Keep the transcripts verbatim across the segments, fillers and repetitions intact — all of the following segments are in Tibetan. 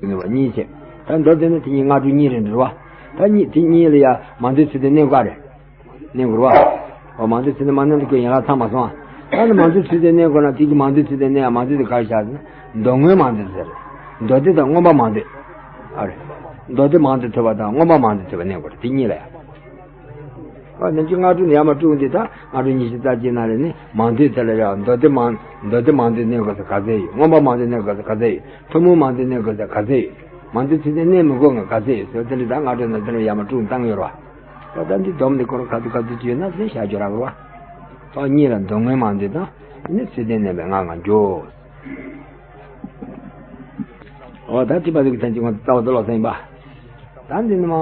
ནུས་པ་གཉིས་བྱས། ད་མདོ་དེ་ནི་དེ་གཉིས་སྔ་དྲོ་གཉིས་རེད་འགྲོ་བ། ད་གཉིས་དེ་གཉིས་ལ་ཡ་མང་ཚོད་ཚུལ་དེ་གནས་དགོས་རེད། གནས་དགོས་རེད་བ། འོ་མང་ཚོད་ཚུལ་དེ་མ་གནས་ན་ཁོའི་ཡན་ལག་ཚང་མ་སོང་། ད་ནི་མང་ཚོད་ཚུལ་དེ་གནས་དགོས་ན་དེ་གི་མང་ཚོད་ཚུལ་དེ་གནས་ཡ་མང་ཚོད་དེ་ག་རེ་བཞག་ཟེར་ན། མདོ་སྔོན་མང་ཚོད་ཟེར། མདོ་སྡེ་དང་མངོན་པ་མང་ཚོད། ཨ་རེ། མདོ་སྡེ་མང་ཚོད་ཐོས་པ་དང་མངོན་པ་མང་ཚོད་ཐོས་པ་གནས་དགོས་རེད་དེ་གཉིས་ལ་ཡ། ཨ་ནི་ཅི་སྔ་དྲོ་ནས་ཡར་མར་དཀྲུགས་འདི་ད་སྔ་དྲོ་ཉི་ཤུ་རྩ་གཅིག་ནང་ལ་ནི་མང་ཚོད་དེ་ལ་ཡང་མདོ་སྡེ་མང་མདོ་སྡེ་མང་ཚོད་གནས་དགོས་ས་ག་ཚད་ཡོད། མངོན་པ་མང་ཚོད་གནས་དགོས་ས་ག་ཚད་ཡོད། ཐུན་མོང་མང་ཚོད་གནས་དགོས་ས་ག་ཚད་ཡོད། མང་ཚོད་ཚུལ་དེ་གནས་མི་དགོས་ང་ག་ཚད་ཡོད་ཟེར་དེ་འདྲ་ད་སྔ་དྲོ་ནས་དེ་འདྲ་ཡར་མར་དཀྲུགས་བཏང་ཡོད་རེད་བ། ད་ད་འདི་སྡོམ་འདི་ཁོ་རང་ག་ཚོད་ག་ཚོད་ཅི་ཡོད་ན་དེ་བཞག་རྒྱུ་རག་རེད་བ། ད་གཉིས་ལ་མདོ་སྔོན་མང་ཚོད་དང་ནི་ཚུལ་ལྡན་གནས་པའི་སྔགས་ང་འཇོག་འོ་ད་ཅི་པ་ཟིག་གི་ཐན་ཅིག་ང་རྩ་བ་དུ་ལོག་ས་ཡིན་པ། ད་འདི་ནི་མ།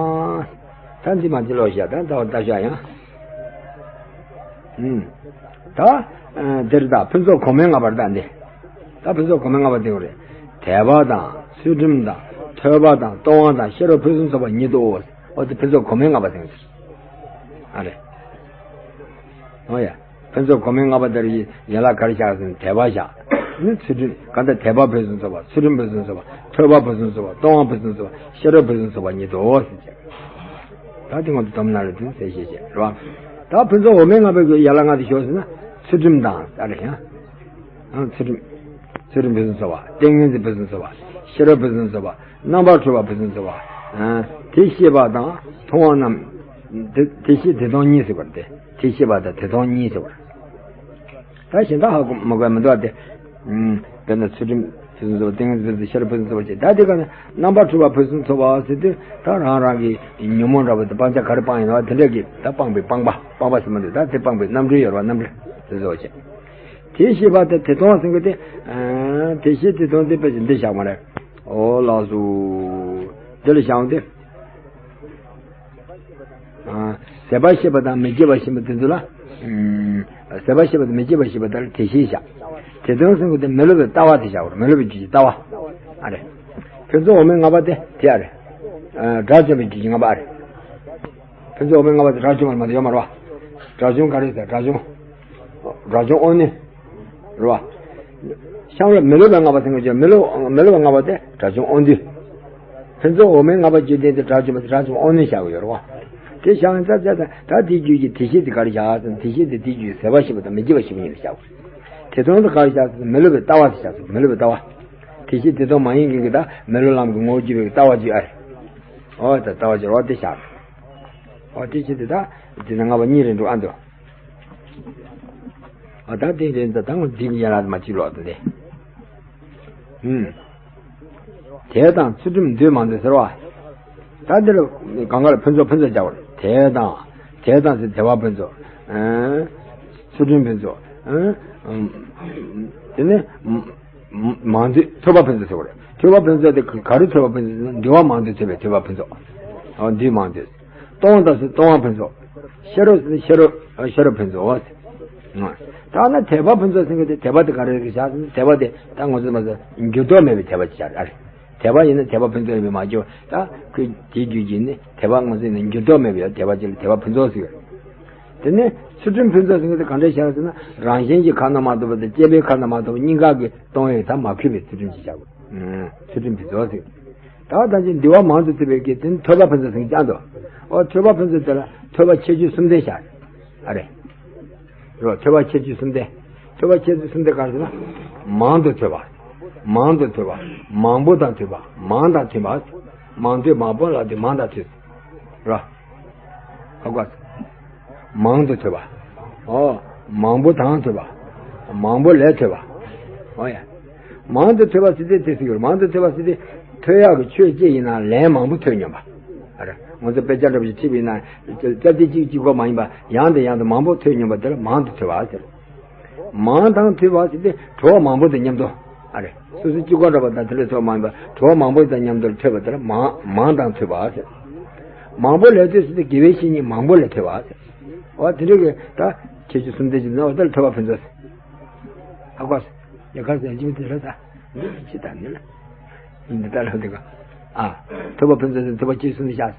ད་འདི་མ་ཅི་ལོག་བྱ་ད་རྩ་བ་ལྟ་བྱ་ཡང་། ཨུམ། ད། དེར་ད་ཕུན་ཚོགས་གོང་མའི་ལྔ་པར་ད་འདི། ད་ཕུན་ཚོགས་གོང་མའི་ལྔ་པ་དེ་རེད། དད་པ་དང་ཚུལ་ཁྲིམས་དང་ཐོས་པ་དང་གཏོང་བ་དང་ཤེས་རབ་ཕུན་སུམ་ཚོགས་པ་ཉིད་དོ། འོ་དེ་ཕུན་ཚོགས་གོང་མའི་ལྔ་པ་དེ་རེད། ཨ་རེ། འོ་ཡ། ཕུན་ཚོགས་གོང་མའི་ལྔ་པ་དེར་ཡི་ཡན་ལག་ག་རེ་བཞག་ཟེར་ན་དད་པ་བཞག་ནི་ཚུལ་ཁྲིམས་གང་ལྟར་དད་པ་ཕུན་སུམ་ཚོགས་པ་ཚུལ་ཁྲིམས་ཕུན་སུམ་ཚོགས་པ་ཐོས་པ་ཕུན་སུམ་ཚོགས་པ་གཏོང་བ་ཕུན་སུམ་ཚོགས་པ་ཤེས་རབ་ཕུན་སུམ་ཚོགས་པ་ཉིད་དོ་ཟེར་བྱས། ད་དེ་ངོ་དུ་དོམ་ན་རེ་དུ་ཟེར་ཤེས་བྱས་རེད་བ། ད་ཕུན་ཚོགས་འོག་མའི་ལྔ་པའི་གི་ཡན་ལག་ལྔ་དེ་ཞོག་ཟེར་ན་ཚུལ་ཁྲིམས་དང་ད་རེ་ཡང་། ཚུལ་ཁྲིམས། ཚུལ་ཁྲིམས་ཕུན་སུམ་ཚོགས་པ་ཏིང་ངེ་འཛིན་ཕུན་སུམ་ཚོགས་པ་ཤེས་རབ་ཕུན་སུམ་ཚོགས་པ་རྣམ་པར་གྲོལ་བ་ཕུན་སུམ་ཚོགས་པ། དེ་ཤེས་པ་དང་མཐོང་བ་རྣམས། དེ་དེ་ཤེས་དེ་མཐོང་གཉིས་ཟེར་བ་རེད་དེ། དེ་ཤེས་པ་དང་དེ་མཐོང་གཉིས་ཟེར་བ་རེད། ད་གཞན་དག་ཧ་གོ་མ་གོ་ཡ་མི་འདུག་ཨ་དེ། དཔེར་ན་ཚུལ་ཁྲིམས་ཕུན་སུམ་ཚོགས་པ་ཏིང་ངེ་འཛིན་ཕུན་སུམ་ཤེས་རབ་ཕུན་སུམ་ཚོགས་པ་བཅས་ད་དེ་ག་ནས་རྣམ་པར་གྲོལ་བ་ཕུན་སུམ་ཚོགས་པ་ཟེར་དུས་ད་རང་རང་གི་ཉོན་མོངས་འདྲ་བ་དང་སྤང་བྱ་ག་རེ་སྤངས་ཡིན་ན་དེ་འདྲས་ཀྱི་ད་སྤངས་པའི་སྤངས་པ་སྤངས་པ་ཟེར་མི་འདུག་ད་དེ་སྤངས་པའི་རྣམ་འགྲེལ་ཡོད་རེད་བ་རྣམ་འགྲེལ་དེ་ཚོ་བྱས། དེ་ཤེས་པ་དེ་དེ་མཐོང་ཟེར་མཁན་དེ། དེ་ཤེས་དེ་མཐོང་དེ་དཔེ་ཅིག་འདི་བཞག་མ་རེད། ཨོ་ལགས་སོ། འདི་ལ་བཞག་འོང་དེ། ཟད་པ་ཤེས་པ་དང་མི་སྐྱེ་བ་ཤེས་པ་དེ་ཚོ་ལ། ཟད་པ་ཤེས་པ་དང་མི་སྐྱེ་བ་ཤེས་པ་དེ་ལ་དེ་ཤེས་བཞག་དེ་མཐོང་ཟེར་མཁན་དེ་མི་སློབ་པའི་ལྟ་བ་དེ་བཞག་རེད་མི་སློབ་པའི་རྒྱུད་ཀྱི་ལྟ་བ། ཨ་རེད། ཕུན་ཚོགས་འོག་མའི་ལྔ་པ་དེ་དེ་ཨ་རེད། དགྲ་བཅོམ་པའི་རྒྱུད་ཀྱི་ལྔ་པ་ཨ་རེད། ཕུན་ཚོགས་འོག་མའི་ལྔ་པ་དེ་དགྲ་བཅོམ་པ་མ་གཏོགས་ཡོད་མ་རེད་བ། དགྲ་བཅོམ་ག་རེ་ཟེར་དགྲ་བཅོམ། དགྲ་བཅོམ་དབང་རྣོན། རེད་བ། གཤམ་ལ་མི་སློབ་པའི་ལྔ་པ་ཟེར་མཁན་ཅིག་མི་སློབ་མི་སློབ་པའི་ལྔ་པ་དེ་དགྲ་བཅོམ་དབང་རྟུལ། ཕུན་ཚོགས་འོག་མའི་ལྔ་པ་བརྗོད་དེ་དེ་དགྲ་བཅོམ་པ་དེ་དགྲ་བཅོམ་དབང་རྣོན་བཞག་གི་ཡོད་རེད་བ། དེ་བཞག་ཡིན་ཙང་ཙང་ད་དེའི་རྒྱུད་ཀྱི་དེ་ཤེས་དེ་ག་རེ་བཞག་ཟེར་ན་དེ་ཤེས་དེ་དེའི་རྒྱུད་ཟད་པ་ཤེས་པ་དང་མི་སྐྱེ་བ་ཤེས་པ་གཉིས་ལ་བཞག་དགོས། དེ་དོན་དུ་ག་རེ་བཞག་ཟེར་ན་མི་སློབ་པའི་ལྟ་བ་དེ་བཞག་དགོས་མི་སློབ་པའི་ལྟ་བ། དེ་ཤེས་དེ་དོན་མ་ཡིན་མཁན་གྱི་ད་མི་སློབ་ལམ་གྱི་ངོ་བོ་བརྒྱུད་པའི་ལྟ་བ་བརྒྱུད་ཨ་རེད། ཨོ་ད་ལྟ་བ་སྦྱོར་བ་དེ་བཞག་ཨོ་དེ་ཕྱིར་དེ་ད་དེ་ན་ལྔ་པ་གཉིས་རེད་འགྲོ་ཨ་འདུག་ཨ་ད་དེ་རེད་ད་ད་ངོ་འདི་གི་ཡན་ལག་མ་གཅིག་ལོག་ད་དེ། ཨུམ། དད་དང་ཚུལ་ཁྲིམས་འདུས་མང་འདུས་ཟེར་བ། ད་འདི་ལ་གང་ག་ལ་ཕུན་ཚོགས་ཕུན་ཚོགས་སྦྱར་བ་རེད་དད་དང་། དད་དང་ཟེར་དད་པ་ཕུན་ཚོགས། ཨ། ཚུལ་ཁྲིམས་ཕུན་ཚོགས། ཨ། དེ་ནས། མང་འདུས་ཐོས་པ་ཕུན་ཚོགས་ཟེར་བ་རེད། ཐོས་པ་ཕུན་ཚོགས་དེ་ག་རེ་ཐོས་པ་ཕུན་ཚོགས་ཟེར་ན་འདུས་པ་མང་འདུས་ཐོས་པའི་ཐོས་པ་ཕུན་ཚོགས། འོ་འདུས་མང་འདུས། གཏོང་བ་དང་ཟེར་གཏོང་བ་ཕུན་ཚོགས། ཤེས་རབ་ཟེར་ཤེས་རབ་ཤེས་རབ་ཕུན་ཚོགས། ད་ན་དད་པ་ཕུན་ཚོགས་ཟེར་མཁན་དེ་དད་པ་དེ་ག་རེ་རེད་བཞག་ཟེར་ན་དད་པ་དེ་ད་ང་ཚོ་མ་ཟེར་འགྱུར་ལྡོག་མེད་པའི་དད་པ་ཅིག་བཞག་རེད། དད་པ་ཡིན་ན་དད་པ་ཕུན་ཚོགས་ཡིན་པས་མ་གྱུར་ད་ཁོས་དེའི་རྒྱུད་ཀྱི་ནི་དད་པ་ང་ཚོ་ཡིན་ན་འགྱུར་ལྡོག་མེད་པའི་དད་པ་ཅིག་ལ་དད་པ་ཕུན་ཚོགས་ཟེར། དེ་ནས་ཚུལ་ཁྲིམས་ཕུན་ཚོགས་ཟེར་མཁན་དེ་གང་འདྲ་བཞག་ཟེར་ན་རང་གཞན་གྱི་ཁ་ན་མ་ཐོ་བ་དང་སྐྱེས་པའི་ཁ་ན་མ་ཐོ་བ་གཉིས་ཀ་གི་གཏོང་བའི་ད་མ་གུས་པའི་ཚུལ་ཁྲིམས་ཅིག་བཞག་དགོས། ཚུལ་ཁྲིམས་ཕུན་ཚོགས་ཟེར། ད་ད་ཅི་འདུལ་བ་མང་དུ་ཐོས་པའི་གི་དེ་ནི་ཐོས་པ་ཕུན་ཚོགས་ཟེར་ཀྱང་འདུག་ཨོ་ཐོས་པ་ཕུན་ཚོགས་དེ་ལ་ཐོས་པ་ཁྱད་ཆོས་གསུམ་ལྡན་བཞག་ཨ་རེ། རོ་ཐོས་པ་ཁྱད་ཆོས་གསུམ་ལྡན། ཐོས་པ་ཁྱད་ཆོས་གསུམ་ལྡན་ག་རེ་ཟེར་ན། མང་དུ་ཐོས་པ། མང་དུ་ཐོས་པ། མང་པོ་དང་ཐོས་པ། མང་དང་ཐོས་པ། མང་ཐོས་མང་པོ་ལ་དེ་མང་དང་ཐོས། རོ། ཧ་གོ། མང་དུ་ཐོས་པ། ཨོ། མང་པོ་དང་ཐོས་པ། མང་པོ་ལས་ཐོས་པ། ཨོ་ཡ། མང་དུ་ཐོས་པ་ཟེར་དེ་དེ་ཟེར་གྱི་རེད། མང་དུ་ཐོས་པ་ཟེར་དེ་ཐོས་ཡག་གི་ཆོས་ཅི་ཡིན་ན་ལན་མང་པོ་ཐོས་སྙམ་པ། ཨ་རེ། ང་ཚོ་དཔེ་ཆ་འདྲ་པོ་ཞིག་ཁྲིད་པ་ཡིན་ན་སྐྱབས་རྗེ་གཅིག་གཅིག་པོ་མ་ཡིན་པ་ཡང་དང་ཡང་དུ་མང་པོ་ཐོས་སྙམ་པ་དེ་ལ་མང་དུ་ཐོས་པ་ཟེར། མང་དང་ཐོས་པ་ཟེར་དེ་གྲོགས་མང་པོ་དང་མཉམ་དུ། ཨ་རེ། སོ་སོ་གཅིག་པོ་འདྲ་པོ་དང་དེ་འདྲ་ཚོ་མ་ཡིན་པ་གྲོགས་མང་པོ་དང་མཉམ་དུ་ཐོས་པ་དེ་ལ་མང་མང་དང་ཐོས་པ་ཟེར། མང་པོ་ལས་ཐོས་ཟེར་དེ་དགེ་བའི་བཤེས་གཉེན་མང་པོ་ལས་ཐོས་པ་ཟེར། འོ་དེ་འདྲ་གི་ད་ཁྱད་ཆོས་གསུམ་ལྡན་ཅིག་ན་འོ་དེ་ལ་ཐོས་པ་ཕུན་ཚོགས་ཟེར། ཧ་གོ་སོང་། ཡ་ག་ཟེར་ཅིག་དེ་རེད་ད། འདི་ཅི་ད་འདི་ལ། འདི་ད་ལ་འདི་ག་ཨ། ཐོས་པ་ཕུན་ཚོགས་ཟེར་ཐོས་པ་ཁྱད་ཆོས་གསུམ་ལྡན་བཞག་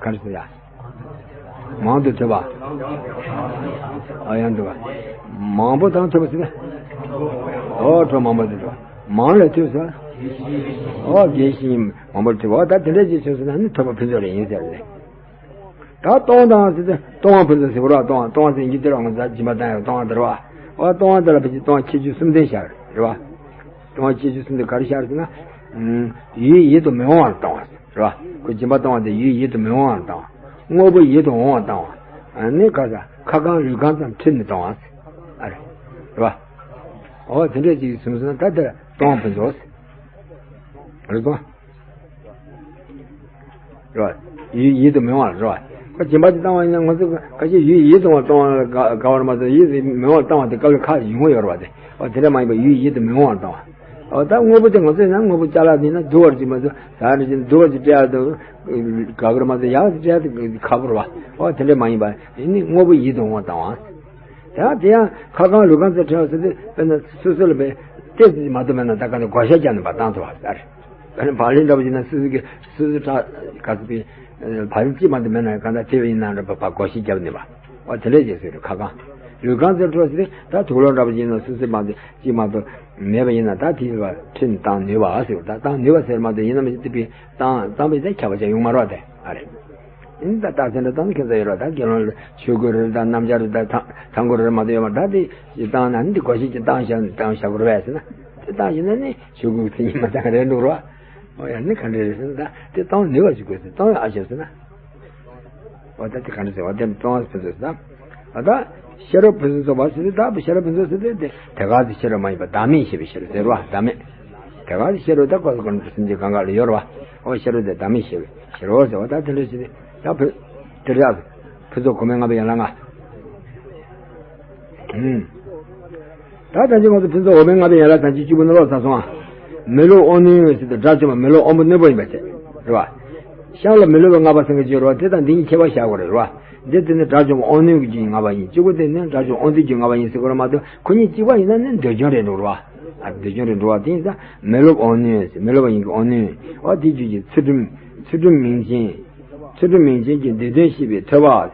ག་རེ་ཟེར་ཡ། མང་དུ་ཐོས་པ། ཨ་ཡང་འདུག་ག་མང་པོ་དང་ཐོས་པ་ཟེར་ན། ཨོ་གྲོགས་མང་པོ་དང་ཐོས་པ། མང་ལས་ཐོས་ཟེར། ཨོ་རྒན་ཤིང་མང་པོར་ཐུག་ཨོ་ད་དེ་འདྲ་ཅིག་བྱུང་སོང་ན་ནི་ཐོས་པ་ཕུན་ཚོགས་རེ་ཡིན་ཟེར་ནས། ད་སྟོང་དང་ཟེར་ཏེ་སྟོང་བ་ཕུན་ཚོགས་ཟེར་བ་ར། སྟོང་བ་སྟོང་བ་ཟེར་ཡིན་གྱི་དེ་ར་ང་ཚོ་སྦྱིན་པ་བཏང་ཡག་སྟོང་བ་དེ་ར་བ། ཨོ་སྟོང་བ་དེ་ལ་ཕལ་ཆེར་སྟོང་བ་ཁྱད་ཆོས་གསུམ་ལྡན་ཤར་རེད་བ། སྟོང་བ་ཁྱད་ཆོས་གསུམ་ལྡན་ག་རེ་ཤར་ཟེར་ན། ཡུལ་ཡིད་དུ་མི་འོང་བར་སྟོང་བ་ཟེར་རེད་བ། ཁོ་སྦྱིན་པ་བཏང་བ་དེ་ཡུལ་ཡིད་དུ་མི་འོང་བར་བཏང་བ། དངོས་པོ་ཡིད་དུ་འོང་བར་བཏང་བ། ཨ་ནི་ག་ས་ཁ་གང་ལུས་གང་ཙམ་ཁྲིད་ནས་བཏང་བ་ཟེར། ཨ་རེ། རེད་བ། ཨོ་དེ་འདྲ་ཅིག་བྱུང་སོང་ན་ད་དེ་སྟོང་བ་ཕུན་ཚོགས་ཟེར། རེད་དོ། རེད་བ། ཡུལ་ཡིད་དུ་མི་འོང་བ་རེད་བ། ཁོ་སྦྱིན་པ་དེ་བཏང་བ་ཡིན་ན་ང་ཚོ་ཁ་ཤས་ཡུལ་ཡིད་དུ་འོང་བཏང་བ་ལ་དགའ་དགའ་བར་མ་ཟད་ཡིད་དུ་མི་འོང་བ་བཏང་བ་དེ་དཀའ་ལས་ཁག་ཡོང་གི་ཡོད་རེད་བ། དེ་ཨོ་དེ་འདྲ་མ་ཡིན་པ་ཡུལ་ཡིད་དུ་མི་འོང་བ་བཏང་བ། ཨོ་ད་དངོས་པོ་དེ་ང་ཚོ་ཡིན་ན་དངོས་པོ་ཅ་ལག་དེ་ཡིན་ན་སྡུག་བར་ཅིག་མ་ཟད་ཟ་རེ་ཅིག་སྡུག་བར་ཅིག་སྤྲད་ཡག་དང་དགའ་བར་མ་ཟད་ཡག་ཅིག་སྤྲད་ཡག་དེ་ཁག་པོ་རེད་བ། ཨོ་དེ་འདྲ་མ་ཡིན་པ་ཡིན་ནི་དངོས་པོ་ཡིད་དུ་འོང་བ་བཏང་བ། ད་དེ་ཡང་ཁ་གང་ལུས་གང་ཚད་ཁྲལ་བ་ཟེར་དུས་དཔེར་ན་སོ་སོ་ལ་བས་ཏོག་ཙམ་མ་གཏོགས་མེད་ན་ད་ག་ནས་བགོ་བཤའ་བརྒྱབ་ནས་པ་བཏང་ཐུབ་པ་ཟེར། དཔེར་ན་བག་ལེབ་འདྲ་པོ་ཡིན་ན་སོ་སོ་གི་སོ་སོ་ཁྲག་ག་ཚོད་པའི་བག་ལེབ་གཅིག་མ་གཏོགས་མེད་ན་གང་ལྟར་དེ་བས་ཡིན་ན་འདྲ་པ་བགོ་བཤའ་བརྒྱབ་ནས་པ། ཨོ་དེ་འདྲས་ཅིག་ཟེར་རེད་ཁ་གང་། ལུས་གང་ཚད་ཁྲལ་ཟེར་དུས་ད་དུག་ལོག་འདྲ་པོ་ཡིན་ན་སོ་སོ་མ་གཏོགས་གཅིག་མ་གཏོགས་མེད་པ་ཡིན་ན་ད་དེ་བ་ཁྲིད་ནས་བཏང་ནུས་པ་ཟེར། ད་བཏང་ནུས་པ་ཟེར་མ་གཏོགས་ཡིན་ན་མི་ཤེས་དེ་བས་བཏང་བཏང་བས་ད་ཁྱབ་པ་ཅིག་ཡོང་མ་རེད་པ། དེ་ཨ་རེད། ཨིན་ད་རྟགས་མཚན་འདྲ་བཏང་ན་ཁྱད་མཚར་ཡོད་ར། ད་དགེ་སློང་ལ་ཆོས་གོས་རེ་དང་སྣམ་སྦྱར་རེ་དང་ཐང་ཐང་གོས་རེ་མ་གཏོགས་ཡོད་མ་རེད། ད་དེ་ཞིག་བཏང་ན་ནི་འདི་གོ་ཤེས་ཀྱི་བཏང་བཞག་བཏང་བཞག་དགོས་རེད་པས་ཟེར་ན། དེ་བཏང་ཞིག་ན་ནི་ཆོས་གོས་མཚན་ཉིད་མ་བཏང་རེད་འདུག་ར། ཨོ་ཡ་ནི་ག་འདྲ་རེད་ཟེར་ན། ད་དེ་གཏོང་ནུས་པ་ཞིག་དགོས་ཟེར། གཏོང་ཡ་ཨ་ཞེས་ཟེར་ན། ཨོ་ད་དེ་ག་འདྲ་ཟེར་བ་དེ་གཏོང་བ་ཕུན་ཚོགས་ཟེར་ན། ཨ་ད་ཤེས་རབ་ཕུན་སུམ་ཚོགས་པ་ཟེར་དུས་ད་ཤེས་རབ་ཕུན་ཚོགས་ཟེར་དུས་དེ་དེ་ག་ཚོད་ཤེས་རབ་མ་ཡིན་པ་བདག་མེད་ཤེས་པའི་ཤེས་རབ་ཟེར་བ་བདག་མེད། དེ་ག་ཤེས་རབ་ད་ཀོ་ས་ཀོ་ན་སེམས་ཅན་གང་ག་ལ་ཡོད་རེད་པ། ཨོ་ཤེས་རབ་དེ་བདག་མེད་ཤེས་པའི་ཤེས་རབ་ཟེར་བ་ད་དེ་འདྲ་ཞིག་ནི་ད་ཕུ་དེ་རེད། ཕུན་ཚོགས་གོང་མའི་ལྔ་པའི་ཡན་ལག་ལྔ། ཨུམ། ད་ད་ཅི་ང་ཚོ་ཕུན་ཚོགས་འོག་མའི་ལྔ་པའི་ཡན་ལག་དང་ཅི་གཅིག་པུ་ནི་ལོག་ཚར་སོང་ཨ། མི་སློབ་དབང་རྣོན་ཟེར་དུས་དགྲ་བཅོམ་པ་མི་སློབ་དབང་པོ་རྣོན་པོ་ཡིན་པ་དེ་རེད་པ། གཤམ་ལ་མི་སློབ་པའི་ལྔ་པ་ཟེར་མཁན་ཅིག་ཡོད་རེད་པ། དེ་དང་འདི་གཉིས་ཁྱད་པར་བཞག་དགོས་རེད་པ། འདི་དེ་ནི་དགྲ་བཅོམ་པ་དབང་རྣོན་གྱི་རྒྱུ་ཡི་ལྔ་པ་ཡིན། གཅིག་པུ་དེ་ནི་དགྲ་བཅོམ་པ་དབང་རྩའི་རྒྱུ་ཡི་ལྔ་པ་ཡིན་ཟེར་དགོས་རེད་མ་གཏོགས་ཁོ་གཉིས་གཅིག་པ་ཡིན་ན་ནི་འདོད་སྐྱོན་རེད་འགྲོ་རེད་པ། ཨ་འདོད་སྐྱོན་རེད་འགྲོ་བ་དེ་ཡིན་ཙང་མི་སློབ་དབང་རྣོན་ཟེར། མི་སློབ་པ་ཡིན་གྱི་དབང་རྣོན། འོ་དེ་རྒྱུ་གྱི་ཚུལ་ཁྲིམས་ཚུལ་ཁྲིམས་མིང་ཅན། ཚུལ་ཁྲིམས་མིང་ཅན་གྱི་འདོད་དོན་ཤེས་པའི་ཐོས་པ།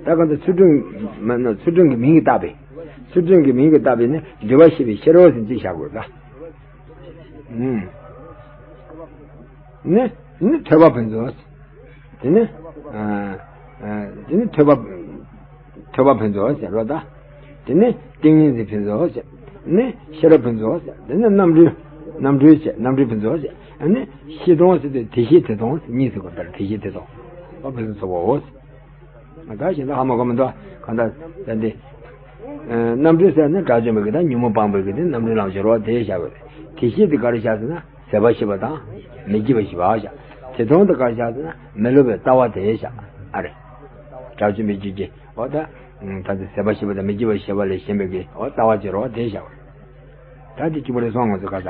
ད་ག་ཚོད་ཚུལ་ཁྲིམས་མ་ན་ཚུལ་ཁྲིམས་ཀྱི་མིང་གིས་བཏགས་པའི། ཚུལ་ཁྲིམས་ཀྱི་མིང་གིས་བཏགས་པའི་ནི་འདུལ་བ་ཤེས་པའི་ཤེས་རབ་ཟེར་ཅིག་བཞག་དགོས་ད། ཨུམ། ནི་ནི་ཐོས་པ་ཕུན་ཚོགས། དེ་ནི་ཨ་ཨ་དེ་ནི་ཐོས་པ་ཐོས་པ་ཕུན་ཚོགས་ཟེར་རོ་ད། དེ་ནི་ཏིང་ངེ་འཛིན་ཕུན་ཚོགས་ཟེར། ནི་ཤེས་རབ་ཕུན་ཚོགས་ཟེར། དེ་ནི་རྣམ་གྲོལ་རྣམ་གྲོལ་ཟེར། རྣམ་གྲོལ་ཕུན་ཚོགས་ཟེར། ཨ་ནི་ཤེས་སྟོང་ཟེར་དུས་དེ་ཤེས་དེ་སྟོང་ཟེར་གཉིས་ཟེར་གོ་ད་དེ་ཤེས་དེ་སྟོང་། ཨོ་ཕུན་སུམ་ཚོགས་པའོ། ད་གཞན་དག་ཧ་མ་གོ་མི་འདུག་གང་ལྟར་ད་འདི། ཨ་རྣམ་གྲོལ་ཟེར་ན་དགྲ་བཅོམ་པའི་གི་ད་ཉོན་མོངས་སྤངས་པའི་གི་དེ་རྣམ་གྲོལ་ལམ་སྦྱོར་བ་དེ་བཞག་དགོས་རེད། དེ་ཤེས་དེ་ག་རེ་བཞག་ཟེར་ན་ཟད་པ་ཤེས་པ་དང་མི་སྐྱེ་བ་ཤེས་པ་བཞག་དེ་སྟོང་དེ་ག་རེ་བཞག་ཟེར་ན་མི་སློབ་པའི་ལྟ་བ་དེ་བཞག་ཨ་རེ། དགྲ་བཅོམ་པའི་རྒྱུད་ཀྱི་འོ་ད། ད་དེ་ཟད་པ་ཤེས་པ་དང་མི་སྐྱེ་བ་ཤེས་པ་ལས་གཞན་པའི་གི་འོ་ལྟ་བ་སྦྱོར་བ་དེ་བཞག་དགོས་རེད། ད་དེ་གཅིག་པ་རེད་སོང་ང་ཚོ་ག་ས།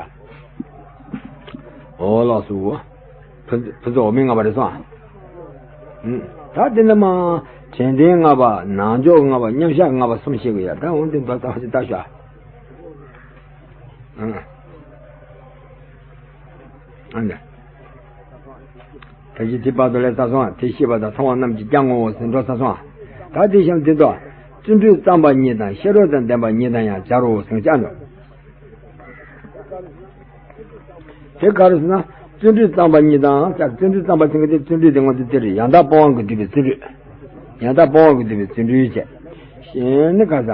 འོ་ལགས་སོ། ཕུན་ཕུན་ཚོགས་འོག་མིན་ལྔ་པ་རེད་སོང་ཨ། ཨུམ། ད་དེ་ནི་མ། དྲན་རྟེན་ལྔ་པ་ནང་འཇོག་ལྔ་པ་མཉམ་གཞག་ལྔ་པ་གསུམ་ཤེས་དགོས་ཡ། ད་འོ་འདི་འདོ་ལྟ་བ་ཅིག་ལྟ་ཤོག་ཨ། ཨུམ། ཨ་ནི། ད་ཅི་དེ་བར་དུ་ལས་ལྟ་སོང་ཨ། དེ་ཤེས་པ་དང་མཐོང་བ་རྣམས་ཀྱིས་ཀྱང་ངོ་བོ་ཟེར་འགྲོ་ལྟ་སོང་ཨ། ད་དེ་གཤམ་དེ་དོ། བརྩོན་འགྲུས་བརྩམས་པ་གཉིས་དང་ཤེས་རབ་དང་ལྡན་པ་གཉིས་དང་ཡང་སྦྱར་རོ་ཟེར་ཅག་འདུག་དེ་ག་རེ་ཟེར་ན། བརྩོན་འགྲུས་བརྩམས་པ་གཉིས་དང་ཟེར། བརྩོན་འགྲུས་བརྩམས་པ་ཟེར་མཁན་དེ་བརྩོན་འགྲུས་དེ་ང་ཚོ་དེ་རེད། ཡང་དག་སྤོང་བ་གིས་བསྡུས་པའི་བརྩོན་འགྲུས། ཡང་དག་སྤོང་བ་གིས་བསྡུས་པའི་བརྩོན་འགྲུས་བྱས། གཞན་ནི་ག་ས།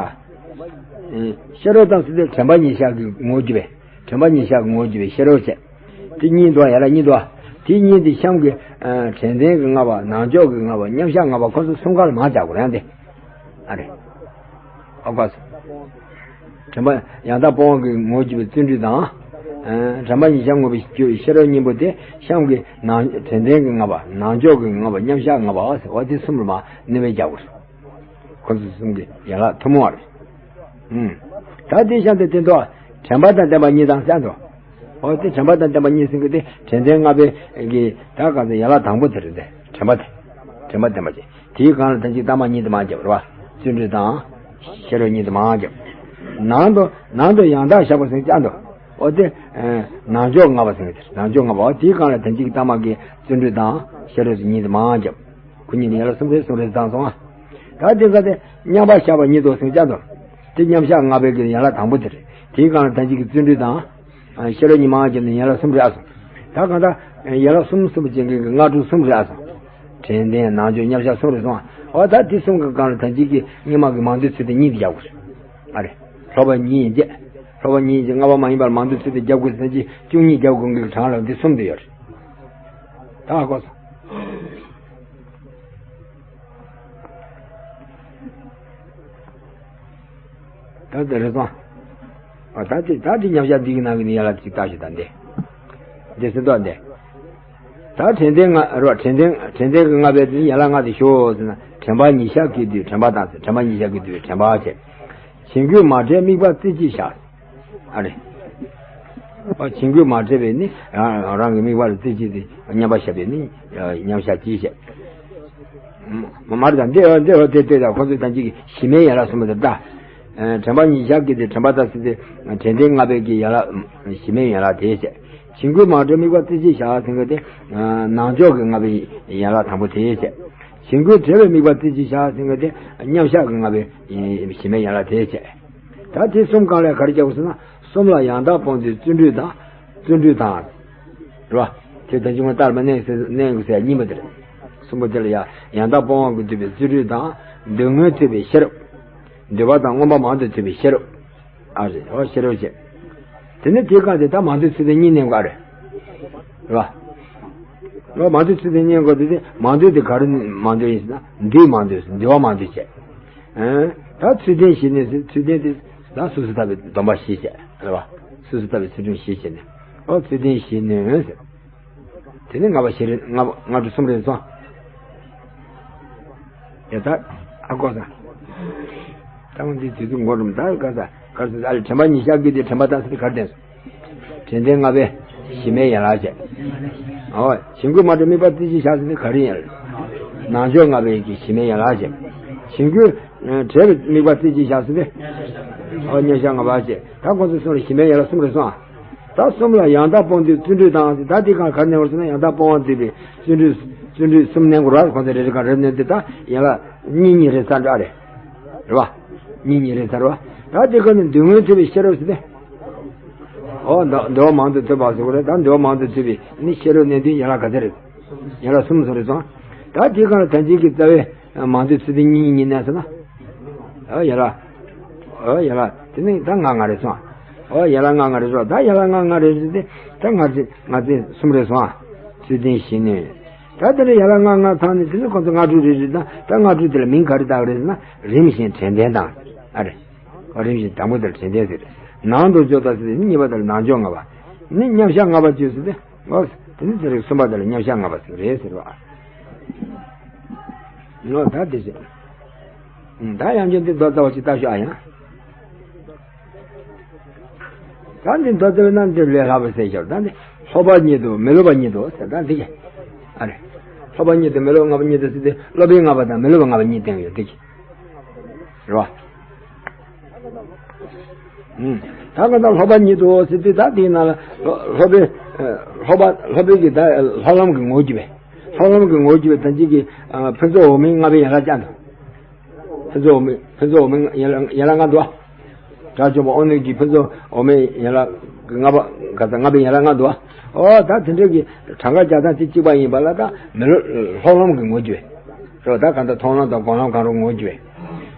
ཤེས་རབ་དང་ཟེར་དེ་དྲན་པ་ཉིད་བཞག་གི་ངོ་བོ་བརྒྱུད་པའི། དྲན་པ་ཉིད་བཞག་གི་ངོ་བོ་བརྒྱུད་པའི་ཤེས་རབ་བྱས། དེ་གཉིས་འདུག་ཡ་ལ་གཉིས་འདུག་དེ་གཉིས་དེ་གཤམ་གྱི་དྲན་རྟེན་གྱི་ལྔ་པ་ནང་འཇོག་གི་ལྔ་པ་མཉམ་གཞག་ལྔ་པ་ཁོ་ཚོ་གསུམ་ཀ་ལ་མར་བཞག་དགོས་རེད་ཡང་དེ། ཨ་རེ། ཨོ་ག་སོ། དྲན་པ་ཡང་དག་སྤོང་བ་གི་ངོ་བོ་བརྒྱུད་པའི་བརྩོན་འགྲུས་དང་། ཨ་དྲན་པ་ཉིད་བཞག་ངོ་བོ་བརྒྱུད་པའི་ཤེས་རབ་གཉིས་པོ་དེ་གཤམ་གྱི་ནང་དྲན་རྟེན་གྱི་ལྔ་པ་ནང་འཇོག་གི་ལྔ་པ་མཉམ་གཞག་ལྔ་པ་ཟེར་བ་དེ་གསུམ་ལ་མར་ནུས་པས་རྒྱག་དགོས། ཁོ་ཚོ་གསུམ་གྱི་ཡན་ལག་ཐུན་མོང་བ་རེད། ཨུམ། ད་དེ་གཤམ་དུ་དེ་ཚོ་དྲན་པ་དང་ལྡན་པ་གཉིས་དང་ཟེར་འདུག་འོ་དེ་དྲན་པ་དང་ལྡན་པ་གཉིས་ཟེར་གྱི་དེ་དྲན་རྟེན་ལྔ་པའི་གི་ད་ག་ཚོད་ཡན་ལག་དང་པོ་དེ་རེད་དེ་དྲན་པ་དེ། དྲན་པ་ལྡན་པ་ཅན། དེའི་སྒང་ལ་ད་ཅིག་བརྟག་པ་གཉིས་དེ་མར་བརྒྱབ་རེད་བ། བརྩོན་འགྲུས་དང་། ཤེས་རབ་གཉིས་དེ་མར་བརྒྱབ། ནང་དུ་ནང་དུ་ཡང་དག་བཞག་པ་ཟེར་ཅག་འདུག་འོ་དེ། ནང་འཇོག་ལྔ་པ་ཟེར་གྱི་དེ་ནང་འཇོག་ལྔ་པ་འོ་དེའི་སྒང་ལ་ད་ཅིག་བརྟག་པ་གི་བརྩོན་འགྲུས་དང་ཤེས་རབ་གཉིས་དེ་མར་བརྒྱབ། ཁོ་གཉིས་ནི་ཡན་ལག་གསུམ་རེ་གསུམ་རེ་བཏང་སོང་ཨ། ད་དེ་ག་དེ་མཉམ་པར་བཞག་པ་ཉིད་དུ་ཟེར་ཅག་འདུག་དེ་མཉམ་གཞག་ལྔ་པའི་གི་ཡན་ལག་དང་པོ་དེ་རེད། དེའི་སྒང་ལ་ད་ཅིག་གི་བརྩོན་འགྲུས་དང་། ཤེས་རབ་གཉིས་མ་བརྒྱབ་ནས་ཡན་ལག་གསུམ་རེད་ཨ་སོང་། ད་གང་ལྟར་ཡན་ལག་གསུམ་གསུམ་པོ་ཅན་གྱི་སྔ་དྲོ་གསུམ་རེད་ཨ་སོང་། དྲན་རྟེན་ནང་འཇོག་མཉམ་བཞག་གསུམ་རེད་སོང་། འོ་ད་དེ་གསུམ་གྱི་སྒང་ལ་ད་ཅིག་གི་སྔོན་མ་གི་མང་དུས་ཚུལ་དེ་གཉིས་དེ་རྒྱག་དགོས་རེད། ཨ་རེད། ལྷག་པ་གཉིས་བྱས། ལྷག་པ་གཉིས་བྱས་ལྔ་པ་མ་ཡིན་པར་མང་དུས་ཚུལ་དེ་རྒྱག་དགོས་ཟེར་ན་ཅིག་བཅུ་གཉིས་རྒྱག་དགོས་ཀྱི་གྲངས་ལ་འདི་གསུམ་དེ་ཡོད་རེད། ད་ཧ་གོ་སོང་། ད་དེ་རེད་སོང་། ཨ་ད་དེ་ད་དེ་མཉམ་བཞག་འདི་གི་ནང་གི་ནི་ཡན་ལག་ཅིག་བལྟ་ཞིག་ད་འདི། འདི་སྲིད་དོ་འདི། ད་དྲན་རྟེན་ལྔ་རོ། དྲན་རྟེན་དྲན་རྟེན་གྱི་ལྔ་པའི་དེ་ཡན་ལག་ལྔ་དེ་ཤོག་ཟེར་ན། དྲན་པ་ཉིད་ཤར་གྱི་དུས་དྲན་པ་དང་། དྲན་པ་ཉིད་ཤར་གྱི་དུས་དྲན་པ་བྱས། བྱིང་རྒོད་མ་བྲལ་དམིགས་པ་རྩེ་གཅིག་བཞག་ཨ་རེ། ཨ་བྱིང་རྒོད་མ་བྲལ་བའི་ནི་རང་རང་གི་དམིགས་པ་ལ་རྩེ་གཅིག་དེ་མཉམ་པར་བཞག་པའི་ནི་མཉམ་བཞག་གཅིག་བྱས། མ་མར་དང་འདི་འདི་འདི་འདི་དང་ཁོ་ཚོས་དང་གཅིག་གི་གཞི་མའི་ཡན་ལག་གསུམ་པོ་དེ་ལྟ། དྲན་པ་ཉིད་ཤར་གྱི་དེ་དྲན་པ་ལྟ་ཟེར་ཏེ་དྲན་རྟེན་ལྔ་པའི་གི་ཡན་ལག་གཞི་མའི་ཡན་ལག་དེ་བྱས། བྱིང་རྒོད་མ་བྲལ་དམིགས་པ་རྩེ་གཅིག་བཞག་ཟེར་མཁན་དེ་ནང་འཇོག་གི་ལྔ་པའི་ཡན་ལག་དང་པོ་དེ་བྱས། བྱིང་རྒོད་བྲལ་བའི་དམིགས་པ་རྩེ་གཅིག་བཞག་ཟེར་མཁན་དེ་མཉམ་བཞག་གི་ལྔ་པའི་གཞི་མའི་ཡན་ལག་དེ་བྱས། ད་དེ་གསུམ་གང་ལ་ག་རེ་བྱ་དགོས་ཟེར་ན། གསུམ་ལ་ཡང་དག་སྤོང་དུས་བརྩོན་འགྲུས་དང་། བརྩོན་འགྲུས་དང་། རེད་བ། དེ་ད་ཅི་མ་ལྟར་མ་གནས་ཟེར་གནས་དགོས་ཟེར་གཉིས་པ་དེ་རེད། གསུམ་པོ་དེ་ལ་ཡང་ཡང་དག་སྤོང་བ་གིས་བསྡུས་པའི་བརྩོན་འགྲུས་དང་། འདོད་ངེས་ཐོས་པའི་ཤེས་རབ། འདོད་པ་དང་མངོན་པ་མང་དུ་ཐོས་པའི་ཤེས་རབ། ཨ་རེད། འོ་ཤེས་རབ་བྱས། དེ་ནས་དེའི་སྒང་དེ་ད་མང་དུ་ཚུལ་ལྡན་གཉིས་གནས་དགོས་རེད། རེད་བ། རེད་བ། མང་དུ་ཚུལ་ལྡན་གཉིས་གནས་དགོས་དེ། དེ་མང་དུ་དེ་ག་རེ་མང་དུ་ཡིན་ཟེར་ན། འདོད་མང་དུ་ཟེར། འདོད་པ་མང་དུ་བྱས། ཨ། ད་ཚུལ་ལྡན་བཞི་ནོན་ཟེར། ཚུལ་ལྡན་དེ་ད་སོ་སོར་ཐར་པའི་སྡོམ་པ་བཞི་བྱས། རེད་བ། སོ་སོར་ཐར་པའི་ཚུལ་ཁྲིམས་བཞི་བྱས་ནས། འོ་ཚུལ་ལྡན་བཞི་ནོན་ཟེར། དེ་ནས་ལྔ་པ་བཞི་རེད། ལྔ་པ་ལྔ་དྲུག་གསུམ་རེད་སོང་། ཡ་ད་ཨ་ཀོ་ས། ད་འོ་འདི་དུས་ཚོད་འགོར་རུང་ད་ག་ས་ག་ས། ཨ་ལས་དྲན་པ་ཉིད་ཤར་གྱི་དེ་དྲན་པ་ལྟ་ཟེར་དེ་ག་རེ་བསྟན་སོང་། དྲན་རྟེན་ལྔ་པའི་གཞི་མའི་ཡན་ལག་བྱས། འོ་བྱིང་རྒོད་མ་བྲལ་དམིགས་པ་རྩེ་གཅིག་བཞག་ཟེར་དེ་ག་རེ་ཡིན། ནང་འཇོག་ལྔ་པའི་གི་གཞི་མའི་ཡན་ལག་བྱས། བྱིང་རྒོད་བྲལ་བའི་དམིགས་པ་རྩེ་གཅིག་བཞག་ཟེར་དེ། འོ་མཉམ་བཞག་ལྔ་པ་བྱས། ད་ཁོ་ཚོ་གསུམ་ལ་གཞི་མའི་ཡན་ལག་གསུམ་རེད་སོང་ཨ། ད་གསུམ་ལ་ཡང་དག་སྤོང་དུས་བརྩོན་འགྲུས་དང་། ད་འདི་གང་ག་རེ་གནས་པ་ཟེར་ན། ཡང་དག་སྤོང་བ་འདོད་པའི་བརྩོན་འགྲུས། བརྩོན་འགྲུས་གསུམ་གནས་དགོས་རེད། ཁོ་ཚོ་རེ་རེ་གང་རེ་གནས་དུས་ད་ཡན་ལག་གཉིས་གཉིས་རེད་ཚར་འདྲ་རེད། རེད་བ། གཉིས་གཉིས་རེད་ཚར་བ། ད་འདི་ག་ནས་འདོད་ངེས་ཐོས་པའི་ཤེས་རབ་ཟེར་ཏེ། འོ་ད་འདོད་པ་མང་དུ་ཐོས་པ་ཟེར་དགོས་རེད། ད་འདོད་པ་མང་དུ་ཐོས་པའི་ནི་ཤེས་རབ་གནས་དུས་ཡན་ལག་ག་ཚོད་རེད། ཡན་ལག་གསུམ་སོང་རེད་སོང་། ད་འདི་ག་ལ་ད་ཅིག་གི་རྩ་བའི་མང་དུ་ཚུལ་ལྡན་གཉིས་གཉིས་གནས་ཟེར་ན། ཨ་ཡ་ལ། ཨ་ཡ་ལ། དེ་ནི་ད་ལྔ་ལྔ་རེད་སོང་། ཨ་ཡ་ལ་ལྔ་ལྔ་རེད་སོང་། ད་ཡ་ལ་ལྔ་ལྔ་རེད་ཟེར་ཏེ། ད་ལྔ་ཚེ་ལྔ་ཚེ་གསུམ་རེད་སོང་། ཚུལ་ལྡན་བཞི་ནི། ད་དེ་ནི་ཡ་ལ་ལྔ་ལྔ་ཚང་ནས་དེ་ནི་ཁོ་ཚོ་ལྔ་དྲུག་རེ་རེ་དང་། ད་ལྔ་དྲུག་དེ་ལ་མིང་ག་རེ་བཏགས་རེད་ཟེར་ན། རིམ་བཞིན་དྲན་རྟེན་དང་། ཨ་རེ། རིམ་བཞིན་དང་པོ་དེ་ལ་དྲན་རྟེན་ཟེར། ནང་དུ་འཇོག་དང་ཟེར་ཏེ་གཉིས་པ་དེ་ལ་ནང་འཇོག་ལྔ་པ། ནི་མཉམ་བཞག་ལྔ་པ་བརྗོད་ཟེར་ཏེ། འོ། དེ་ནི་དེ་རིགས་གསུམ་པ་དེ་ལ་མཉམ་བཞག་ལྔ་པ་ཟེར་རེད་ཟེར་བ། ལོ་ད་དེ་བཞིན། ད་ཡང་བསྐྱར་འདི་མདོ་རྩ་བ་ཅིག་ལྟ་ཞོག་ཨ་ཡང་། ད་འདི་མདོ་རྩ་བའི་ནང་འདི་ལས་ལྷག་པའི་ཟེར་ཞོར། ད་འདི་ལྷག་པ་ཉིད་དོ་མི་སློབ་པ་ཉིད་དོ་ཟེར། ད་འདི་གི། ཨ་རེ། ལྷག་པ་ཉིད་དོ་མི་སློབ་པ་ལྔ་པ་ཉིད་དོ་ཟེར་ཏེ། སློབ་པའི་ལྔ་པ་དང་མི་སློབ་པའི་ལྔ་པ་གཉིས་བསྟན་ཡོད་འདི་གི། རེད་བ། ད་ག་ད་ལྷག་པ་ཉིད་དོ་ཟེར་དུས། ད་དེའི་ནང་ལ་ལྷག་པའི་ལྷག་པ་ལྷག་པའི་གི་ད་ལྷག་ལམ་གྱི་ངོ་བོ་བརྒྱུད་པའི། ལྷག་ལམ་གྱི་ངོ་བོ་བརྒྱུད་པའི་ད་ཅིག་གི་ཕུན་ཚོགས་འོག་མིན་ལྔ་པའི་ཡན་ལག་ཅན་དང་། ཕུན་ཚོགས་འོག་མིན་ཕུན་ཚོགས་འོག་མིན་ཡན་ལག་ཡན་ལག་ལྔ་འདུག་བ། དགྲ་བཅོམ་པ་དབང་རྣོན་གྱི་ཕུན་ཚོགས་འོག་མིན་ཡན་ལག་གི་ལྔ་པ་ག་ད་ལྔ་པའི་ཡན་ལག་ལྔ་འདུག་བ། ཨོ་ད་དེ་འདྲ་གི་གྲངས་ཀ་རྒྱག་སྟངས་དེ་གཅིག་པ་ཡིན་པ་ལ། ད་མི་ལོ་ལྷག་ལམ་གྱི་ངོ་བོ་བརྒྱུད་པའི། རེད་བ། ད་གང་ལྟར་མཐོང་ལམ་དང་སྒོམ་ལམ་གང་རུང་ངོ་བོ་བརྒྱུད་པའི།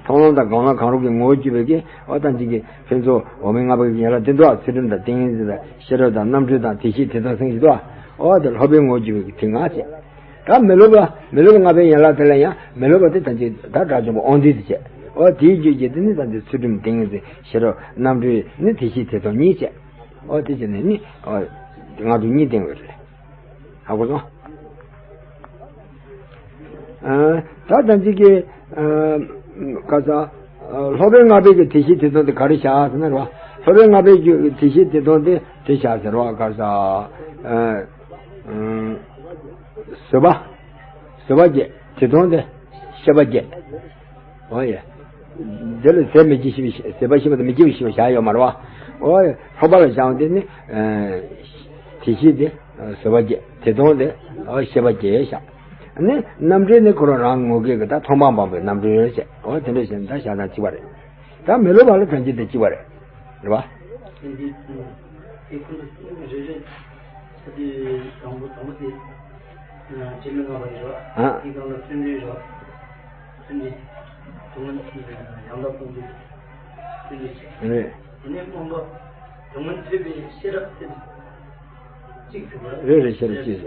མཐོང་ལམ་དང་སྒོམ་ལམ་གང་རུང་གི་ངོ་བོ་བརྒྱུད་པའི་གི། ཨོ་ད་ཅིག་གི་ཕུན་ཚོགས་འོག་མིན་ལྔ་པའི་ཡན་ལག་དེ་འདུག་བ། ཚུལ་ཁྲིམས་དང་ཏིང་ངེ་འཛིན་དང་ཤེས་རབ་དང་རྣམ་གྲོལ་དང་དེ་བཞིན་དེ་དང་སེམས་བཞི་འདུག་བ། ཨོ་དེ་ལྷག་པའི་ངོ་བོ་བརྒྱུད་པའི་གི་དེ་ལྔ་བྱས། ད་མི་སློབ་པ་མི་སློབ་པ་ལྔ་པའི་ཡན་ལག་དེ་ལ་ཡང་མི་སློབ་པ་དེ་ད་ཅིག་ད་དགྲ་བཅོམ་པ་དབང་ལྡན་དེ་བྱས། ཨོ་དེའི་རྒྱུད་ཀྱི་དེ་ནི་ད་ཅིག་ཚུལ་ཁྲིམས་ཏིང་ངེ་འཛིན་ཤེས་རབ་རྣམ་གྲོལ་ནི་དེ་བཞིན་དེ་དང་གཉིས་བྱས། ཨོ་དེ་བྱས་ནས་ནི་ཨོ་ལྔ་དྲུག་གཉིས་བསྟན་དགོས་རེད། ཧ་གོ་སོང་། ཨ། ད་ལྟ་ཅིག་གི། ཨ། ག་ས། ཨ། ལྷག་པའི་ལྔ་པའི་གི་དེ་བཞིན་དེ་དང་དེ་ག་རེ་བཞག་ཟེར་ན་རེད་བ། ལྷག་པའི་ལྔ་པའི་གི་དེ་བཞིན་དེ་དང་དེ་དེ་བཞག་ཟེར་བ། ག་ས། ཨ། ཨ། བཟོད་པ། བཟོད་པ་བརྒྱད། དེ་དང་དེ་ཤེས་པ་བརྒྱད། འོ་ཡ། འདི་ལ་ཟད་མི་བགྱིད་ཤེས་པའི་ཤེས། ཟད་པ་ཤེས་པ་དང་མི་བགྱིད་པའི་ཤེས་པ་བཞག་ཡོད་མ་རེད་བ། འོ་ཡ། ལྷག་པ་ལ་བཞག་པ་དེ་ནི། ཨ། དེ་བཞིན་དེ། བཟོད་པ་བརྒྱད། དེ་དང་དེ། ཨ། ཤེས་པ་བརྒྱད་བཞག་ནི་རྣམ་གྲོལ་ནི་ཁོ་རང་རང་ངོ་སྐལ་གྱི་ད་མཐོང་སྤང་སྤངས་པའི་རྣམ་གྲོལ་བྱས། འོ་དེ་འདྲ་བྱས་ནས་ད་བཞག་སྟངས་གཅིག་པ་རེད། ད་མི་སློབ་པ་ལ་ཐམས་ཅད་དེ་གཅིག་པ་རེད། རེད་བ། དེ་ཁོང་ཚོ་རེ་རེ་ས་དེ་དང་པོ་དང་པོ་དེ་རྗེ་མི་ལྔ་པ་ཡོད། ཨ། དེའི་སྒང་ལ་བརྩོན་འགྲུས་ཡོད། བརྩོན་འགྲུས་སྡོང་ཡང་དག་སྟོང་གྲོས་བརྩོན་འགྲུས་བྱས། རེད། དེ་ནས་སྔོན་པོ་སྡོང་ཐོས་པའི་ཤེས་རབ་དེ་གཅིག་ཐུབ་པ་རེད། རེད། ཤེས་རབ་གཅིག་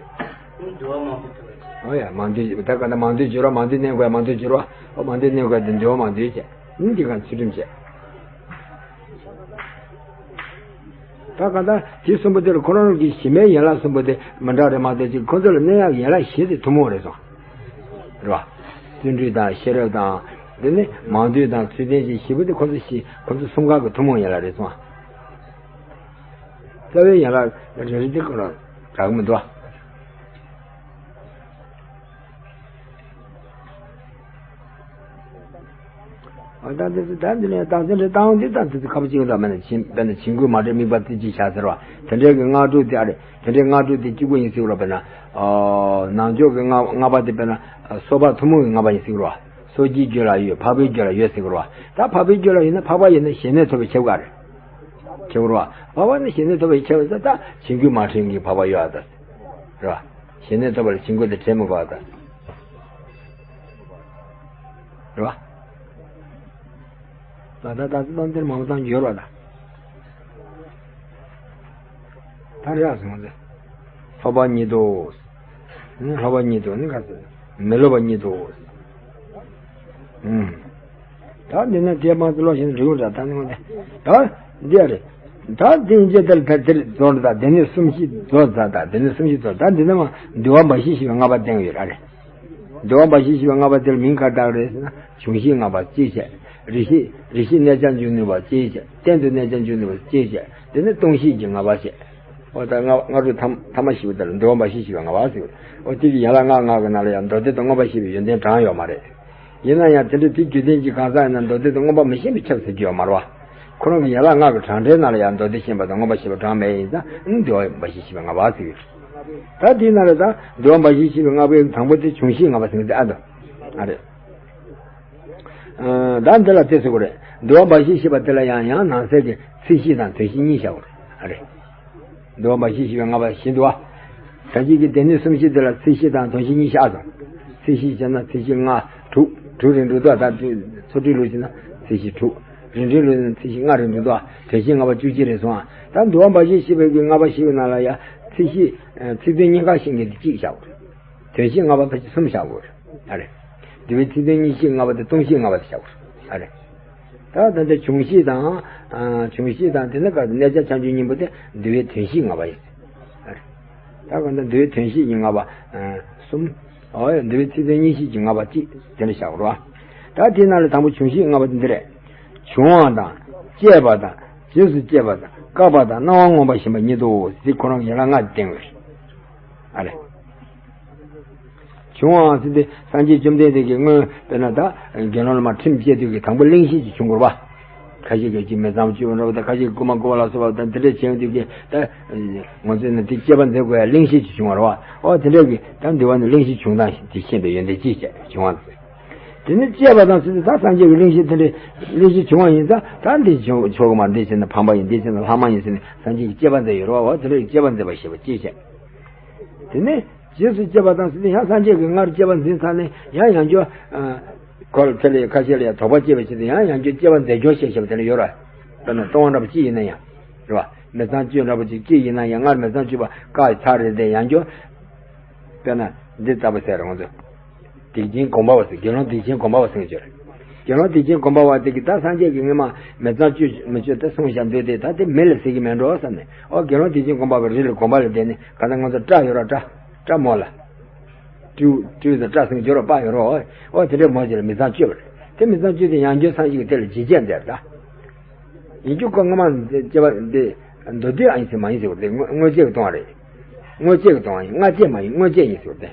རེད། འདུལ་བ་མང་པོ་ཐུབ་པ་བྱས། ཨོ་ཡ། མང་འདུས་ད་ག་ད་མང་འདུས་སྦྱོར་བ། མང་འདུས་གནས་དགོས། མང་འདུས་སྦྱོར་བ། ཨོ་མང་འདུས་གནས་དགོས་དེ་འདུལ་བ་མང་འདུས་བྱས། ཨིན་དེ་ག་ཚུལ་ཁྲིམས་བྱས། ད་ག་ད་དེ་གསུམ་པོ་དེ་ལ་ཁོ་རང་གི་གཞི་མའི་ཡན་ལག་གསུམ་པོ་དེ་མི་འདྲ་རེད་མ་གཏོགས་ཅིག་ཁོ་ཚོ་ལ་གནས་ཡག་ཡན་ལག་བཞི་དེ་ཐུན་མོང་རེད་སོང་། རེད་བ། བརྩོན་འགྲུས་དང་ཤེས་རབ་དང་། དེ་ནི་མང་འདུས་དང་ཚུལ་ལྡན་གྱི་བཞི་པོ་དེ་ཁོ་ཚོ་བཞི་ཁོ་ཚོ་གསུམ་ཀ་གི་ཐུན་མོང་ཡན་ལག་རེད་སོང་། རྩ་བའི་ཡན་ལག་རེ་རེ་དེ་ཁོ་རང་འདྲ་གི་མི་འདུག་བ། ད་འདི་ད་འདི་ནས་ད་འདི་འདྲ་བཏང་འདི་ད་འདི་ཁ་བ་ཅིག་ལ་མེད་ན་བྱིན་དཔེར་ན་བྱིང་རྒོད་མ་འདྲེས་དམིགས་པ་རྩེ་གཅིག་བྱ་ཟེར་བ། དེ་འདྲའི་གི་སྔགས་དྲུག་དེ་ཨ་རེ་དེ་འདྲའི་སྔགས་དྲུག་དེ་གཅིག་པུ་ཡིན་ཟེར་བ། དཔེར་ན་ནང་ཆོས་ཀྱི་སྔགས་སྔགས་པ་དེ་དཔེར་ན་སོ་པ་ཐུན་མོང་གི་སྔགས་པ་ཡིན་ཟེར་བ། སོ་སྐྱེའི་རྒྱུད་ལ་ཡོད། འཕགས་པའི་རྒྱུད་ལ་ཡོད་ཟེར་བ། ད་འཕགས་པའི་རྒྱུད་ལ་ཡོད་ན་འཕགས་པ་ཡིན་ན་ཞི་གནས་ཐོབ་པའི་ཁྱད་པར་རེད། ཁྱད་པར་བ། འཕགས་པ་ནི་ཞི་གནས་ཐོབ་པའི་ཁྱད་པར་ད་བྱིང་རྒོད་མ་འདྲེས་ཀྱི་འཕགས་པ་ཡོད་ཨ་ད། རེད་བ། ཞི་གནས་ཐོབ་པ་ལ་བྱིང་རྒོད་དེ་འདྲེས་མི་དགོས་ཨ་ད། རེད་བ། ད་ད་ད་ལྟ་འདིར་མང་པོ་བཏང་རྒྱུ་ཡོད་རེད་བ་ད། ད་རེད་ཨ་སོང་ཟེར། ལྷོད་པ་ཉིད་དོ། ལྷོད་པ་ཉིད་དོ་ནི་ག་ཟེར། མི་སློབ་པ་ཉིད་དོ། ཨུམ། ད་འདི་ན་དེ་མང་དུ་ལོག་བཞིན་རིགས་ད་ད་ནི་ད་འདི་ཨ་རེད། ད་འདི་འཇེ་དལ་ད་དེར་རྫོགས་ད་དེ་ནི་གསུམ་བཞི་རྫོགས་ད་ད་དེ་ནི་གསུམ་བཞི་རྫོགས་ད་འདི་ན་མ་འདུལ་བ་འབའ་ཞིག་ཞེས་པའི་ལྔ་པ་བསྟན་ཡོད་ར་རེད། འདུལ་བ་འབའ་ཞིག་ཞེས་པའི་ལྔ་པ་དེར་མིང་ག་རེ་བཏགས་རེད་ཟེར་ན་འབྱུང་བཞིའི་ལྔ་པ་གཅིག་བྱས། རེ་ཞིག་རེ་ཞིག་གནས་ཆར་འབྱུང་ནུས་པ་གཅིག་བྱས། གཏན་དུ་གནས་ཆར་འབྱུང་ནུས་པ་གཅིག་བྱས། དེ་ནི་སྟོང་བཞིའི་ལྔ་པ་བྱས། འོ་ད་ལྔ་ལྔ་དྲུག་ཐ་མ་ཐ་མ་ཞེས་པ་དེ་ལ་འདུལ་བ་འབའ་ཞིག་ཞེས་པའི་ལྔ་པ་ཟེར། འོ་དེ་གི་ཡན་ལག་ལྔ་ལྔ་གི་ནང་ལ་ཡང་མདོ་སྡེ་དང་མངོན་པར་ཤེས་པའི་ཡོན་ཏན་གྲངས་ཡོད་མ་རེད། ཡིན་ན་ཡང་དེ་འདྲ་དེ་རྒྱུད་ལྡན་གྱི་གང་ཟག་ཡིན་ན་མདོ་སྡེ་དང་མངོན་པ་མི་ཤེས་པས་ཁྱབ་ཟེར་རྒྱུ་ཡོད་མ་རེད་བ། ཁོ་རང་གི་ཡན་ལག་ལྔ་གི་གྲངས་འདྲེན་ནང་ལ་ཡང་མདོ་སྡེ་ཤེས་པ་དང་མངོན་པར་ཤེས་པ་གྲངས་མེད་ཡིན་ཙང་འདུལ་བ་འབའ་ཞིག་ཤེས་པའི་ལྔ་པ་ཟེར་གྱི་ཡོད། ད་དེའི་ནང་ལ་ད་འདུལ་བ་འབའ་ཞིག་ཤེས་པའི་ལྔ་པའི་དང་པོ་དེ་འབྱུང་བཞིའི་ལྔ་པ་ཟེར་གྱི་དེ་ཨ་དོ། ཨ་རེད། ཨ་ད་འདི་ལ་དེ་ཟེར་དགོས་རེད། འདུལ་བ་འབའ་ཞིག་ཤེས་པ་དེ་ལ་ཡང་ཡང་ནང་གསེས་ཀྱི་ཚིག་བཞི་དང་དོན་བཞི་གཉིས་བཞག་དགོས་རེད། ཨ་རེད། འདུལ་བ་འབའ་ཞིག་ཤེས་པའི་ལྔ་པ་བཞི་འདུག་བ། ད་ཅིག་གི་སྡེ་སྣོད་གསུམ་བཞི་དེ་ལ་ཚིག་བཞི་དང་དོན་བཞི་གཉིས་བཞག་སོང་། ཚིག་བཞི་བྱས་ན་ཚིག་བཞི་ལྔ་དྲུག་དྲུག་རེ་འགྲོ་འདུག་ད་ཚོ་ཁྲིའི་ལུགས་བྱས་ན་ཚིག་བཞི་དྲུག་རེ་འགྲོའི་ལུགས་བྱས་ན་ཚིག་བཞི་ལྔ་རེ་འགྲོ་འདུག་དོན་བཞི་ལྔ་པ་བཅུ་གཅིག་རེད་སོང་ཨ། ད་འདུལ་བ་འབའ་ཞིག་ཤེས་པའི་གི་ལྔ་པ་ཤེས་པའི་ནང་ལ་ཡ་ཚིག་བཞི་ཚིག་དོན་གཉིས་ཀ་ཤེས་མཁན་དེ་གཅིག་བཞག་དགོས་རེད། དོན་བཞི་ལྔ་པ་ཕལ་ཆེར་གསུམ་བཞག་དགོས་རེད། ཨ་རེད། འདུལ་བའི་ཚིག་དོན་གཉིས་བཞི་ལྔ་པ་དེ་སྟོང་བཞི་ལྔ་པ་དེ་བཞག་དགོས་རེད། ཨ་རེད། ད་ད་ལྟ་འབྱུང་བཞི་དང་། ཨ་འབྱུང་བཞི་དང་དེ་ནས་ག་གནས་ཆ་ཆ་འཇུག་གཉིས་པོ་དེ་འདུལ་བའི་དོན་བཞི་ལྔ་པ་ཡིན། ཨ་རེད། ད་ག་ད་འདུལ་བའི་དོན་བཞི་ཡི་ལྔ་པ་ཨ་གསུམ། ཨོ་ཡ་འདུལ་བའི་ཚིག་དོན་གཉིས་བཞི་གི་ལྔ་པ་གཅིག་དེ་འདྲ་བཞག་དགོས་རེད་བ། ད་དེའི་ནང་ལ་དང་པོ་འབྱུང་བཞི་ལྔ་པ་དེ་འདི་རེད། འབྱུང་བ་དང་། སྐྱེས་པ་དང་། རྗེས་སུ་སྐྱེས་པ་དང་། བཀག་པ་དང་། སྣང་བ་མངོན་པར་ཞེན་པ་ཉིད་དོ་ཟེར་ཁོ་རང་གི་ཡན་ལག་ལྔ་དེ་བསྟན་དགོས་རེད། ཨ་རེད། བྱུང་བའང་ཟེར་ཏེ་སངས་རྒྱས་བཅོམ་ལྡན་འདས་ཀྱིས་སྔོན་དཔེར་ན་ད་དགེ་སློང་ལ་མར་ཁྲིམས་བཅད་དུས་ཀྱི་དང་པོ་གླེང་གཞི་ཅིག་བྱུང་དགོས་པ། ཁ་ཤས་ཀྱིས་ཅིག་མི་གཙང་སྤྱོད་པ་འདྲ་བ་དང་ཁ་ཤས་ཀྱིས་རྐུ་མ་རྐུ་བ་ལ་སོགས་པ་དང་དེ་འདྲས་བྱས་དུས་ཀྱི་ད་ང་ཚོས་ནི་དེ་བཅད་པ་མཛད་དགོས་ཡ་གླེང་གཞི་ཅིག་བྱུང་བ་རེད་བ། ཨོ་དེ་འདྲས་ཀྱི་ད་འདི་བ་ནི་གླེང་གཞི་བྱུང་སྟངས་དེ་ཤེས་པའི་ཡོན་ཏན་ཅིག་བྱས་བྱུང་བ་རེད། དེ་ནི་བཅད་པ་དང་ཟེར་ཏེ་ད་སངས་རྒྱས་ཀྱི་གླེང་གཞི་དེ་འདྲས་གླེང་གཞི་བྱུང་བ་ཡིན་ཙང་ད་འདི་ཆོག་ཆོག་གི་མ་འདི་བྱས་ན་ཕམ་པ་ཡིན་འདི་བྱས་ན་ལྷག་མ་ཡིན་ཟེར་ནས་སངས་རྒྱས་ཀྱིས་བཅད་པ་མཛད་ཡོད་རེད་བ། ཨོ་དེ་འདྲས་ཀྱི་བཅད་པ་མཛད་པ་ཞེས་པ་ཅིག་བྱས། དེ་ནས་རྗེས་སུ་སྐྱེས་པ་དང་ཟེར་ཏེ་ཡང་སངས་རྒྱས་ཀྱིས་སྔར་སྐྱེས་པ་འཛིན་ཚར་ནས་ཡང་ཡང་བསྐྱར་ཨ་གོ་ལ་ཚེ་ལས་ཁ་ཤས་ལ་ཡང་དོགས་པ་སྐྱེས་པའི་ཆེད་དུ་ཡང་ཡང་བསྐྱར་སྐྱེས་པ་མཛད་སྐྱོར་བྱེད་བྱེད་པ་དེ་འདྲ་ཡོད་རེད། དཔེར་ན་ལྟུང་བ་འདྲ་པོ་ཅིག་ཡིན་ན་ཡང་རེད་བ། མི་གཙང་སྤྱོད་འདྲ་པོ་ཅིག་ཅིག་ཡིན་ན་ཡང་སྔར་མི་གཙང་སྤྱོད་པ་བཀག་ཚར་རེད་དེ་ཡང་བསྐྱར། དཔེར་ན་འདི་ལྟ་བུ་ཟེར་རེད་ང་ཚོ། སྡིག་ཅན་སྒོམ་པ་བ་ཟེར་དགེ་སློང་སྡིག་ཅན་སྒོམ་པ་བ་ཟེར་གྱི་ཡོད་རེད། དགེ་སློང་སྡིག་ཅན་སྒོམ་པ་བ་དེ་གིས་ད་སངས་རྒྱས་ཀྱིས་སྔོན་མ་མི་གཙང་སྤྱོད་མི་སྤྱོད་དེ་གསུངས་བཞག་འདུག་སྟེ་ད་དེ་མི་ལ་ཟེར་གྱི་མེད་འགྲོ་བསམ་ནས་ཨོ་དགེ་སློང་སྡིག་ཅན་སྒོམ་པ་བ་རི་ལ་སྒོམ་པ་ལ་བསྡད་ནས་ག་ད་ང་ཚོ་སྐྲ་ཡོད་ར་སྐྲ་སྐྲ་མོ་ལ། སྤྲེའུ་སྤྲེའུ་དང་སྐྲ་ཟེར་གྱི་ཡོད་ར་པགས་ཡོད་ར་ཨོ་དེ་འདྲའི་མོ་ཅིག་ལ་མི་གཙང་སྤྱོད་པ་རེད། དེ་མི་གཙང་སྤྱོད་དེ་ཡང་བསྐྱར་སངས་རྒྱས་ཀྱིས་དེ་ལ་ཇི་སྐད་མཛད་ད། ཡིན་རྒྱུ་ཁོ་སྔ་མ་སྐྱེ་བ་འདི་མདོ་སྡེ་ཨ་ཡིན་ཟེར་མ་ཡིན་ཟེར་བ་དེ་དངོས་དངོས་རྗེས་ཀྱི་ལྟུང་བ་རེད། དངོས་རྗེས་ཀྱི་ལྟུང་བ་ཡིན་སྔ་རྗེས་མ་ཡིན་དངོས་རྗེས་ཡིན་ཟེར་བ་དེ།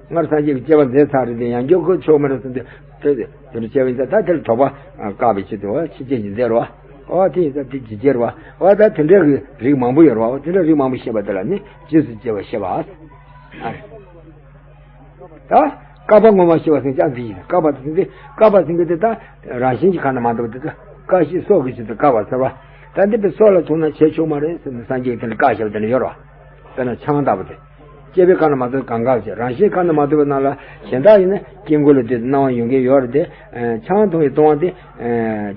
སྔར་སངས་རྒྱས་ཀྱིས་སྐྱེ་བ་མཛད་ཚར་རེད་དེ་ཡང་བསྐྱར་ཁོ་ཆོག་མི་རེད་ཟེར་དུས་དེ་དེ་འདྲ་བྱས་པ་ཡིན་ཙང་ད་དེ་ལ་དོགས་པ་བཀག་པའི་ཆེད་དུ་འོ་ཕྱི་རྗེས་ཀྱི་མཛད་རོ། འོ་དེ་ཡིན་ཙང་དེ་ཇི་སྐད་རེད་བ། འོ་ད་དེ་འདྲ་གི་རིགས་མང་པོ་ཡོད་རེད་བ། འོ་དེ་འདྲ་རིགས་མང་པོ་བཤད་པ་དེ་ལ་ནི་རྗེས་སུ་སྐྱེ་བ་བཤད་པ། ཨ་རེད། ད་བཀག་པ་ངོ་མ་ཤེས་པ་ཟེར་ཀྱང་འདི་ཡིན། བཀག་པ་ཟེར་འདི་བཀག་པ་ཟེར་གྱི་དེ་ད་རང་བཞིན་གྱི་ཁ་ན་མ་འདུག་དེ་ད་བཀག་ཤེས་སོགས་ཀྱི་ཆེད་དུ་བཀག་པ་ཟེར་བ། ད་འདི་པའི་སྲོག་ལ་ཐུག་ན་བྱེད་ཆོག་མ་རེད་ཟེར་ནས་སངས་རྒྱས་ཀྱིས་དེ་ལ་བཀག་བཞག་པ་དེ་འདྲ་ཡོད་རེད་བ། དཔེར་ན་ཆང་ལྟ་བུ་དེ། སྐྱེས་པའི་ཁམས་ལ་མ་ཐུག་གང་ག་བྱེད། རང་བཞིན་ཁམས་ལ་མ་ཐུག་པའི་ནང་ལ་གཞན་དག་ཡིན་ན་སྐྱེ་འགོག་ལ་དེ་སྣང་བ་ཡོང་གི་ཡོད་རེད་དེ། ཆང་འཐུང་བའི་ལྟུང་བ་དེ།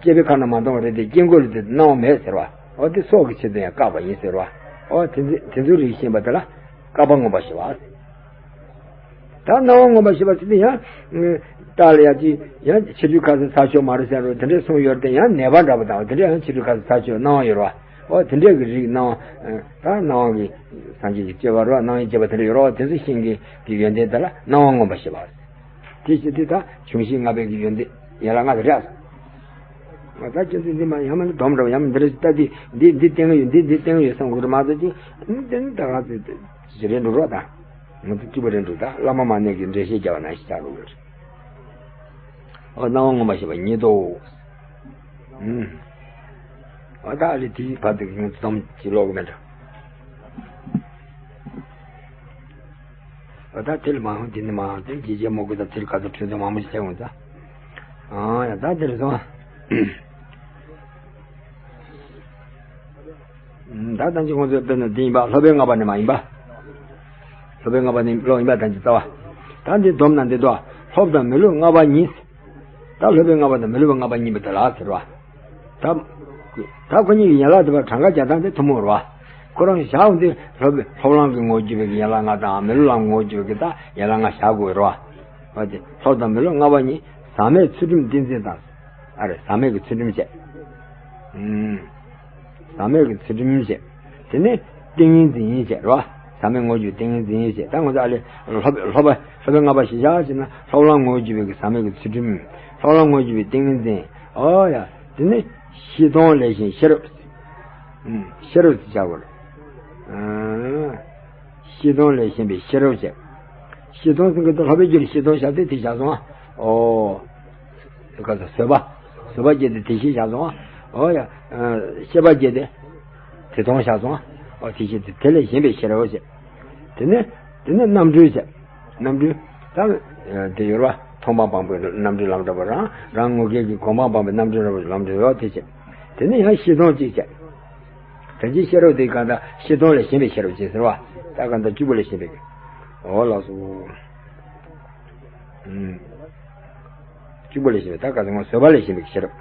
སྐྱེས་པའི་ཁམས་ལ་མ་ཐུག་པ་རེད་དེ་སྐྱེ་འགོག་ལ་དེ་སྣང་བ་མེད་ཟེར་བ། འོ་དེ་སྲོག་གི་ཆེད་དུ་ཡང་བཀག་པ་ཡིན་ཟེར་བ། འོ་དེ་ཚོ་དེ་ཚོའི་རིགས་ཤེས་པ་དེ་ལ་བཀག་པ་མངོན་པར་ཞི་བ། ད་སྣང་བ་མངོན་པར་ཞི་བ་ཟེར་དུས་ཡང་། རྟགས་ལ་ཡང་ཅི་ཡང་ཕྱི་དྲོའི་ཁ་ཟས་ཟ་ཆོག་མ་རེད་ཟེར་རོ་དེ་འདྲས་གསུངས་ཡོད་དེ་ཡང་ནད་པ་འདྲ་པོ་དང་དེ་འདྲས་ཡང་ཕྱི་དྲོའི་ཁ་ཟས་ཟ་ཆོག་སྣང་བ་ཡོད་རེད་བ། འོ་དེ་འདྲས་ཀྱི་རིགས་སྣང་བ། ད་སྣང་བ་གི་སངས་རྒྱས་ཀྱི་སྤྱོད་པ་རེད་བ། སྣང་བའི་སྤྱོད་པ་དེ་འདྲས་ཡོད་རེད་བ། དེ་ཚོ་ཤེས་མཁན་གྱི་ཡོན་ཏན་དེ་ལ་སྣང་བ་མངོན་པར་ཞི་བ། དེ་བྱེད་དུས་ད་གཞུང་བཞི་ལྔ་པའི་གི་ཡོན་ཏན་ཡན་ལག་ལྔ་དེ་རེད། ད་ཁྱེད་ཚོས་འདི་མ་ཡང་མ་ནི་སྡོམ་འདྲ་བ་ཡང་མ་འདི་རེད་ད་འདི་འདི་འདི་བསྟན་གི་ཡོད་འདི་འདི་བསྟན་གི་ཡོད་བསམ་དགོས་རེད་མ་གཏོགས་ཅི། འདི་ནི་ད་ག་ཚོད་ཅི་རེད་འགྲོ་རོགས་ད། ང་ཚོ་གཅིག་པ་རེད་འགྲོ་ད་བླ་མ་མ་ཎི་གི་འགྲེལ་བཤད་རྒྱག་པ་ནང་བཞིན་ཆགས་འགྲོ་གི་རེད། ཨོ་སྣང་བ་མངོན་པར་ཞི་བ་ཉིད་དོ། ཨུམ། ཨོ་ད་ཨ་ལི་དེའི་བར་དུ་ངས་སྡོམ་ཅིག་ཀློག་གི་མེད་འགྲོ། ཨོ་ད་དེ་ལ་མ་འོང་དེ་ནི་མ་འོང་དེ་རྗེས་རྗེས་མོ་གུ་དང་དེར་ག་ཚོད་འཕྲོས་དོན་མང་པོ་ཞིག་སླེབས་འོང་ད། ཨང་ཡ་ད་དེར་སོང་། ད་ལྟ་ཅི་ཁོང་ཚོས་དཔེར་ན་འདི་ཡིན་པ་སློབ་དཔོན་ལྔ་པ་ནི་མ་ཡིན་པ། སློབ་དཔོན་ལྔ་པ་ནི་སློབ་ཡིན་པ་དང་ཅི་རྩ་བ། ད་འདི་སྡོམ་ན་འདི་དོ། སློབ་དང་མི་སློབ་ལྔ་པ་ཉིད། ད་སློབ་དཔོན་ལྔ་པ་དང་མི་སློབ་ལྔ་པ་གཉིས་པོ་དེ་ལ་ཟེར་བ། ད། ད་ཁོ་གཉིས་ཀྱི་ཡན་ལག་དེ་བ་གྲངས་ཀ་རྒྱག་སྟངས་དེ་ཐུན་མོང་རེད་བ། ཁོ་རང་བཞག་འོང་དུས་སློབ་སློབ་ལམ་གྱི་ངོ་བོར་གྱུར་པའི་ཡན་ལག་ལྔ་དང་མི་སློབ་ལམ་ངོ་བོར་གྱུར་པའི་ད་ཡན་ལག་ལྔ་བཞག་དགོས་རེད་བ། འོ་དེ་སློབ་དང་མི་སློབ་ལྔ་པ་གཉིས་ཟག་མེད་ཚུལ་ཁྲིམས་ཏིང་འཛིན་དང་། ཨ་རེ་ཟག་མེད་ཀྱི་ཚུལ་ཁྲིམས་བྱས། ཨུམ། ཟག་མེད་ཀྱི་ཚུལ་ཁྲིམས་བྱས། དེ་ནས་ཏིང་ངེ་འཛིན་ཡིན་བྱས་རེད་བ། ཟག་མེད་ངོ་བོར་གྱུར་ཏིང་ངེ་འཛིན་ཡིན་བྱས་ད་ང་ཚོ་ཨ་ལས་སློབ་སློབ་སློབ་དཔོན་ལྔ་པ་ཞིག་བཞག་ཟེར་ན་སློབ་ལམ་ངོ་བོར་གྱུར་པའི་གི་ཟག་མེད་ཀྱི་ཚུལ་ཁྲིམས། སློབ་ལམ་ངོ་བོར་གྱུར་པའི་ཏིང་ངེ་འཛིན། ཨོ་ཡ། དེ་ནི་བཤེས་སྡོང་ལས་གཞན་ཤེས་རབ། ཨུམ། ཤེས་རབ་ཟེར་བྱ་བར། ཨ། བཤེས་སྡོང་ལས་གཞན་པའི་ཤེས་རབ་བྱས། བཤེས་སྡོང་ཟེར་གྱི་འདུག་སློབ་དཔོན་གྱི་བཤེས་སྡོང་བྱ་སྟེ་དེ་བྱ་སོང་ཨ། ཨོ། ཁ་ཚ་བཟོད་པ། བཟོད་པ་སྐྱེས་ཏེ་དེ་བཞིན་བྱ་སོང་ཨ། ཨོ་ཡ། ཤེས་པ་སྐྱེས་ཏེ། དེ་མཐོང་བྱ་སོང་ཨ། ཨོ་དེ་བཞིན་དེ་དེ་ལས་གཞན་པའི་ཤེས་རབ་བྱས། དེ་ནས་དེ་ནས་རྣམ་གྲོལ་བྱས། རྣམ་གྲོལ། ད། དེ་ཡོད་ར་མཐོང་སྤང་སྤངས་པའི་རྣམ་གྲོལ་ལམ་འདྲ་བ་རང་རང་ངོ་སྐལ་གྱི་གོ་འཕང་སྤངས་པའི་རྣམ་གྲོལ་འདྲ་བ་ལམ་འདྲ་ཡོད་དེ་བྱས། དེ་ནས་ཡང་བཤེས་སྡོང་གཅིག་བྱས། དོན་གྱི་ཤེས་རབ་དེ་གང་ལྟར་བཤེས་སྡོང་ལས་གཞན་པའི་ཤེས་རབ་ཅེས་ཟེར་བ། ད་གང་ལྟར་བཅུ་པོ་ལས་གཞན་པའི་གི། འོ་ལགས་སོ། ཨུམ། བཅུ་པོ་ལས་གཞན་པའི་ད་ག་ཚོད་ངོ་བཟོད་པ་ལས་གཞན་པའི་གི་ཤེས་རབ།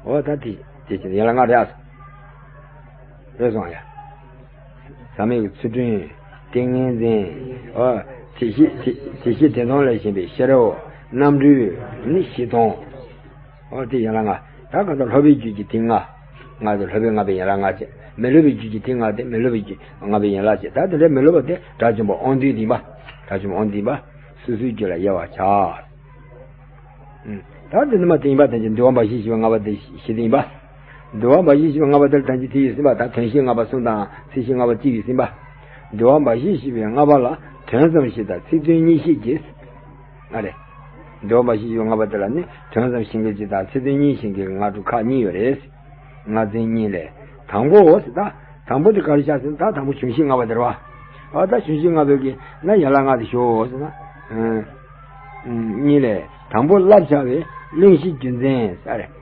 འོ་ད་དེ་དེ་ཕྱིར་ཡན་ལག་ལྔ་རེད་ཨ། རེད་སོང་ཡ། ཟག་མེད་ཀྱི་ཚུལ་ཁྲིམས། ཏིང་ངེ་འཛིན། འོ། དེ་བཞི་དེ་དེ་བཞི་དེ་སྟོང་ལས་གཞན་པའི་ཤེས་རབ། རྣམ་གྲོལ་ནི་བཤེས་སྡོང་། འོ་དེ་ཡན་ལག་ལྔ། ད་གང་ལྟར་སློབ་པའི་རྒྱུད་ཀྱི་ཏིང་ལྔ། ལྔ་དེ་སློབ་པའི་ལྔ་པའི་ཡན་ལག་ལྔ་བྱས། མི་སློབ་པའི་རྒྱུད་ཀྱི་ཏིང་ལྔ་དེ་མི་སློབ་པའི་རྒྱུད་ལྔ་པའི་ཡན་ལག་བྱས། ད་དེ་འདྲའི་མི་སློབ་པ་དེ་དགྲ་བཅོམ་པ་དབང་སྡུད་ཡིན་པ། དགྲ་བཅོམ་དབང་སྡུད་ཡིན་པ། སོ་སོའི་རྒྱུད་ལ་དབྱེ་བ་བྱ། ད་འདི་ནི་མ་དེ་ཡིན་པ་དང་ཅི་འདུལ་བ་འབའ་ཞིག་བཞི་པའི་ལྔ་པ་དེ་ཞེས་དེ་ཡིན་པ། འདུལ་བ་འབའ་ཞིག་བཞི་པའི་ལྔ་པ་དེར་དང་ཅི་དེ་ཡོད་ཟིན་པ་དང་དོན་བཤད་ལྔ་པ་གསུམ་དང་ཚིག་བཤད་ལྔ་པ་གཅིག་ཡོད་ཟིན་པ། འདུལ་བ་འབའ་ཞིག་བཞི་པའི་ལྔ་པ་ལ་དོན་ཙམ་ཞིག་དང་ཚིག་དོན་གཉིས་ཤེས་ཀྱིས། ཨ་རེ། འདུལ་བ་འབའ་ཞིག་བཞི་པའི་ལྔ་པ་དེ་ལ་ནི་དོན་ཙམ་ཤེས་མཁན་གཅིག་དང་ཚིག་དོན་གཉིས་ཤེས་མཁན་གྱི་སྔ་དྲོ་ཁག་གཉིས་ཡོད་རེད། ལྔ་འཛིན་གཉིས་ལས། དང་པོའོ་ཟེར་ད། དང་པོ་དེ་ག་རེ་བྱ་ཟེར་ན་ད་དང་པོ་གཞུང་བཞི་ལྔ་པ་དེ་རེད་བ། ཨ་ད་གཞུང་བཞི་ལྔ་པའི་གི་ན་ཡན་ལག་ལྔ་དེ་ཞོག་ཟེར་ན། ཨ། གཉིས་ལས་དང་པོ་བསླབ་བྱ་བའི་གླེང་གཞི་རྒྱུ་མཚན་ཟེར་རེད།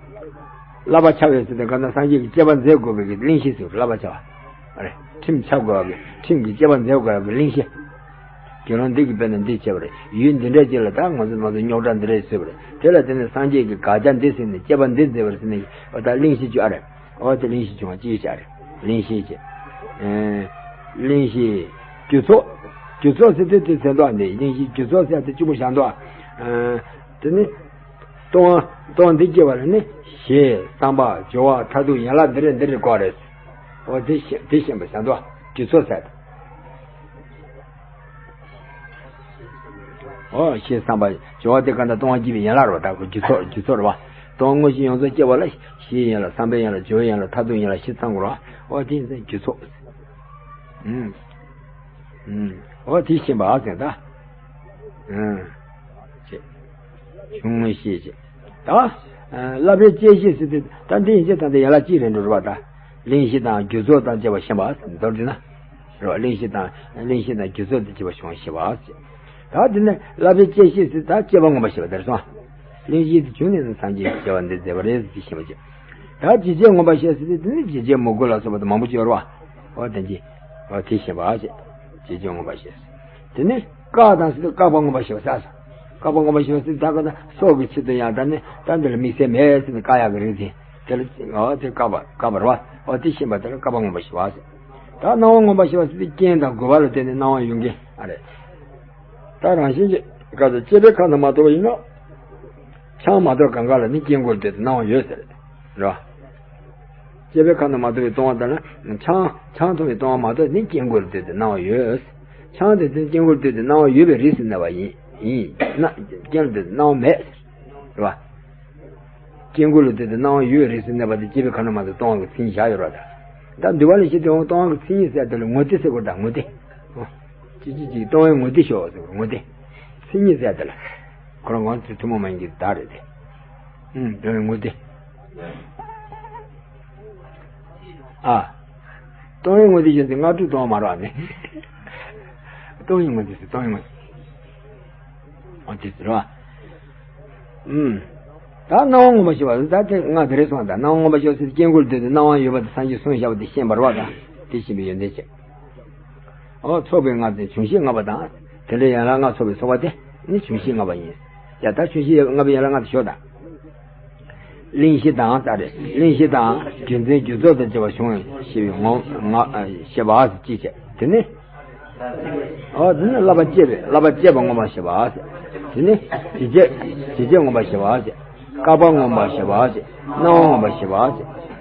བསླབ་པ་བྱ་བའི་ཟེར་ཏེ་གང་ལྟར་སངས་རྒྱས་ཀྱི་བསྐྱེད་པ་མཛད་དགོས་པའི་གི་གླེང་གཞི་ཟེར་བསླབ་པ་བྱ་བ། ཨ་རེད། ཁྲིམས་བྱ་དགོས་པ་གི་ཁྲིམས་ཀྱི་བསྐྱེད་པ་མཛད་དགོས་པ་གི་གླེང་གཞི། དགེ་སློང་འདི་གིས་དཔེར་ན་འདི་བྱས་པ་རེད། ཡུལ་འདི་འདྲ་ཅིག་ལ་ད་ང་ཚོ་ང་ཚོ་རྙོག་དྲ་འདི་འདྲ་བཟོས་པ་རེད། དེ་ལ་བརྟེན་ནས་སངས་རྒྱས་ཀྱིས་དགག་བྱ་འདི་ཟིན་ནས་དཔྱད་པ་འདི་མཛད་པ་རེད་ཟེར་ནས་འོ་ད་གླེང་གཞི་བཅུ་ཨ་རེད། འོ་དེ་གླེང་གཞི་བཅུ་པ་གཅིག་བྱ་རེད། གླེང་གཞི་བྱས། ཨེ། གླེང་གཞི། རྒྱུ་ཚོགས། རྒྱུ་ཚོགས་ཟེར་དུས་དེ་ཚན་ཐོག་འདི་གླེང་གཞི་རྒྱུ་ཚོགས་ཟེར་དེ་གཅིག་པོ་བཞག་འདུག་ཨ། དེ་ནི། ལྟུང་བ་ལྟུང་བ་འདི་སྐྱེ་བ་ལ་ནི་ཞེ་སྡང་བག་ཕྱོགས་པ་མཐར་ཐུག་ཡན་ལག་འདི་རེད་འདི་རེད་བཀོད་རེད། འོ་དེ་ཤེས་དེ་ཤེས་པ་བྱ་འདུག་རྒྱུ་ཚོགས་ཟེར། འོ་ཞེ་སྡང་བག་ཕྱོགས་པ་དེ་ག་འདྲ་ལྟུང་བ་སྐྱེ་བའི་ཡན་ལག་རེད་བ། ད་ཁོ་རྒྱུ་ཚོགས་རྒྱུ་ཚོགས་རེད་བ། ལྟུང་བ་དངོས་གཞི་ཡོངས་རྫོགས་སྐྱེ་བ་ལ་ཞེའི་ཡན་ལག་བསམ་པའི་ཡན་ལག་སྦྱོར་བའི་ཡན་ལག་མཐར་ཐུག་ཡན་ལག་བཞི་ཚང་དགོས་རེད་བ། འོ་དེ་ཡིན་ཙང་རྒྱུ་ཚོགས། ཨུམ། ཨུམ། འོ་དེ་ཤེས་པ་ཟེར་ད། ཨུམ། ཅེས། གཞུང་དངོས་བཤད་ཅེས། ད། བསླབ་པའི་བཅད་ཤེས་ཟེར་དུས་ད་འདི་ཡིན་ཚེ་ད་འདི་ཡན་ལག་གཅིག་རེད་འགྲོ་རེད་བ་ད། གླེང་གཞི་དང་རྒྱུ་ཚོགས་དང་བཅས་པ་ཤེས་པ་མདོར་བསྡུས་ན། རེད་བ། གླེང་གཞི་དང་གླེང་གཞི་དང་རྒྱུ་ཚོགས་དང་བཅས་པ་བྱུང་ཤེས་པ་ཟེར། ད་འདི་ནི་བསླབ་པའི་བཅད་ཤེས་ཟེར་ད་བཅད་པ་མངོན་པར་ཤེས་པ་དེར་སོང་། གླེང་གཞི་དེ་བྱུང་ནས་ནི་སངས་རྒྱས་ཀྱི་བྱ་བ་འདི་མཛད་པ་རེད་ཟེར་ཤེས་པ་བཅད། ད་ཇི་སྐད་མངོན་པར་ཤེས་ཟེར་དུས་དེ་ནི་ཇི་སྐད་མོས་གུས་ལ་སོགས་པ་དང་མང་པོ་ཅིག་ཡོད་རེད་བ། འོ་དེ་ཅི། འོ་དེ་ཤེས་པ་ཞེས། ཇི་སྐད་མངོན་པར་ཤེས། དེ་ནི་བཀག་དང་ཟེར་དུས་བཀག་པ་མངོན་པར་ཤེས་པ་ཟེར། བཀག་པ་མངོན་པར་ཤེས་པ་ཟེར་དུས་ད་ག་ད་སྲོག་གི་ཆེད་དུ་ཡང་ད་ནི་ད་འདི་ལ་དམིགས་བསལ་མེད་ཟེར་ནས་བཀག་ཡག་གི་རིགས་དེ། དེ་ལ་འོ་དེ་བཀག་པ་བཀག་པ་རེད་བ། འོ་དེ་ཤེས་པ་དེ་ལ་བཀག་པ་མངོན་པར་ཤེས་པ་ཟེར། ད་སྣང་བ་མངོན་པར་ཤེས་པ་ཟེར་དུས་རྐྱེན་དང་དགོས་པ་ལ་བརྟེན་ནས་སྣང་བ་ཡོང་མཁན་ཨ་རེད། ད་རང་བཞིན་གྱིས་ག་ཚོད་སྐྱེས་པའི་ཁམས་དང་མ་དོར་བ་ཡིན་ན། ཆང་མ་དོར་གང་ག་ལ་ནི་རྐྱེན་དགུ་ལ་ལྟོས་ཏེ་སྣང་བ་ཡོད་ཟེར། རེད་བ། སྐྱེས་པའི་ཁམས་དང་མ་དོར་བའི་སྟོང་པ་ལྟར་ན་ཆང་ཆང་འཐུང་བའི་སྟོང་པ་མ་གཏོགས་ནི་རྐྱེན་དགུ་ལ་ལྟོས་ཏེ་སྣང་བ་ཡོད། ཆང་དེ་ཚོ་རྐྱེན་དགུ་ལ་ལྟོས་ཏེ་སྣང་བ་ཡོད་པའི་རིགས་སུ་གནས་པ་ཡིན་ཡིན་ན་རྐྱེན་ལ་ལྟོས་ཏེ་སྣང་བ་མེད། རེད་བ། རྐྱེན་དགུ་ལ་ལྟོས་ཏེ་སྣང་བ་ཡོད་རིགས་སུ་གནས་པ་དེ་སྐྱེས་པའི་ཁམས་དང་མ་དོར་སྟོང་པ་གི་མཚན་ཉིད་བཞག་ཡོད་རེད་བ། ད་འདུལ་བ་ལ་བྱེད་དུས་འོང་སྟོང་པ་གི་མཚན་ཉིད་ཟེར་དེ་ལ་ངོ་སྟེ་ཟེར་དགོས་ད་ངོ་སྟེ། ཨོ། ཅི་ཅི་ཅི་སྟོང་པའི་ངོ་སྟེ་ཤོག་ཟེར་དགོས་ངོ་སྟེ། མཚན་ཉིད་ཟེར་དེ་ལ། ཁོ་རང་ངོ་སྟེ་ཐུན་མོང་མ་ཡིན་གྱི་བདག་རེད་དེ། ཨུམ་སྟོང་པའི་ངོ་སྟེ། ཨ། སྟོང་པའི་ངོ་སྟེ་ཞེས་ཟེར་སྔ་དྲོ་སྟོང་པ་མ་རེད་བ་ནི། སྟོང་པའི་ངོ་སྟེ་ཟེར་སྟོང་པའི་ངོ་སྟེ། འོ་དེ་ཟེར་བ། ཨུམ། ད་སྣང་བ་མངོན་པར་ཤེས་པ་ད་དེ་ང་དེ་རེད་སོང་ད་སྣང་བ་མངོན་པར་ཤེས་པ་ཟེར་རྐྱེན་དགུ་ལ་ལྟོས་ཏེ་སྣང་བ་ཡོད་པ་དེ་སངས་རྒྱས་གསུངས་བཞག་པ་དེ་ཤེས་པ་རེད་བ་ད། དེ་ཤེས་པའི་ཡོན་ཏན་བྱེད། འོ་ཚོགས་པའི་ལྔ་དེ་འབྱུང་བཞི་ལྔ་པ་དང་དེ་འདྲའི་ཡན་ལག་ལྔ་ཚོགས་པའི་ཚོགས་པ་དེ་ནི་འབྱུང་བཞི་ལྔ་པ་ཡིན། ཡ་ད་འབྱུང་བཞི་ལྔ་པའི་ཡན་ལག་ལྔ་དེ་ཞོག་ད། གླེང་གཞི་དང་ལྟ་རེ་གླེང་གཞི་དང་རྒྱུ་མཚན་རྒྱུ་ཚོགས་དང་བཅས་པ་བྱུང་བའི་ཞེས་པའི་ངོ་ང་ཞེས་པ་ཅི་བྱེད་དེ་ནི། ཨོ་དེ་ནི་བསླབ་པ་སྤྱད་པས་བསླབ་པ་སྤྱད་པ་མངོན་པར་ཤེས་པ། དེ་ནི་ཇི་སྐད་ཇི་སྐད་མངོན་པར་ཤེས་པ། བཀག་པ་མངོན་པར་ཤེས་པ། སྣང་བ་མངོན་པར་ཤེས་པ།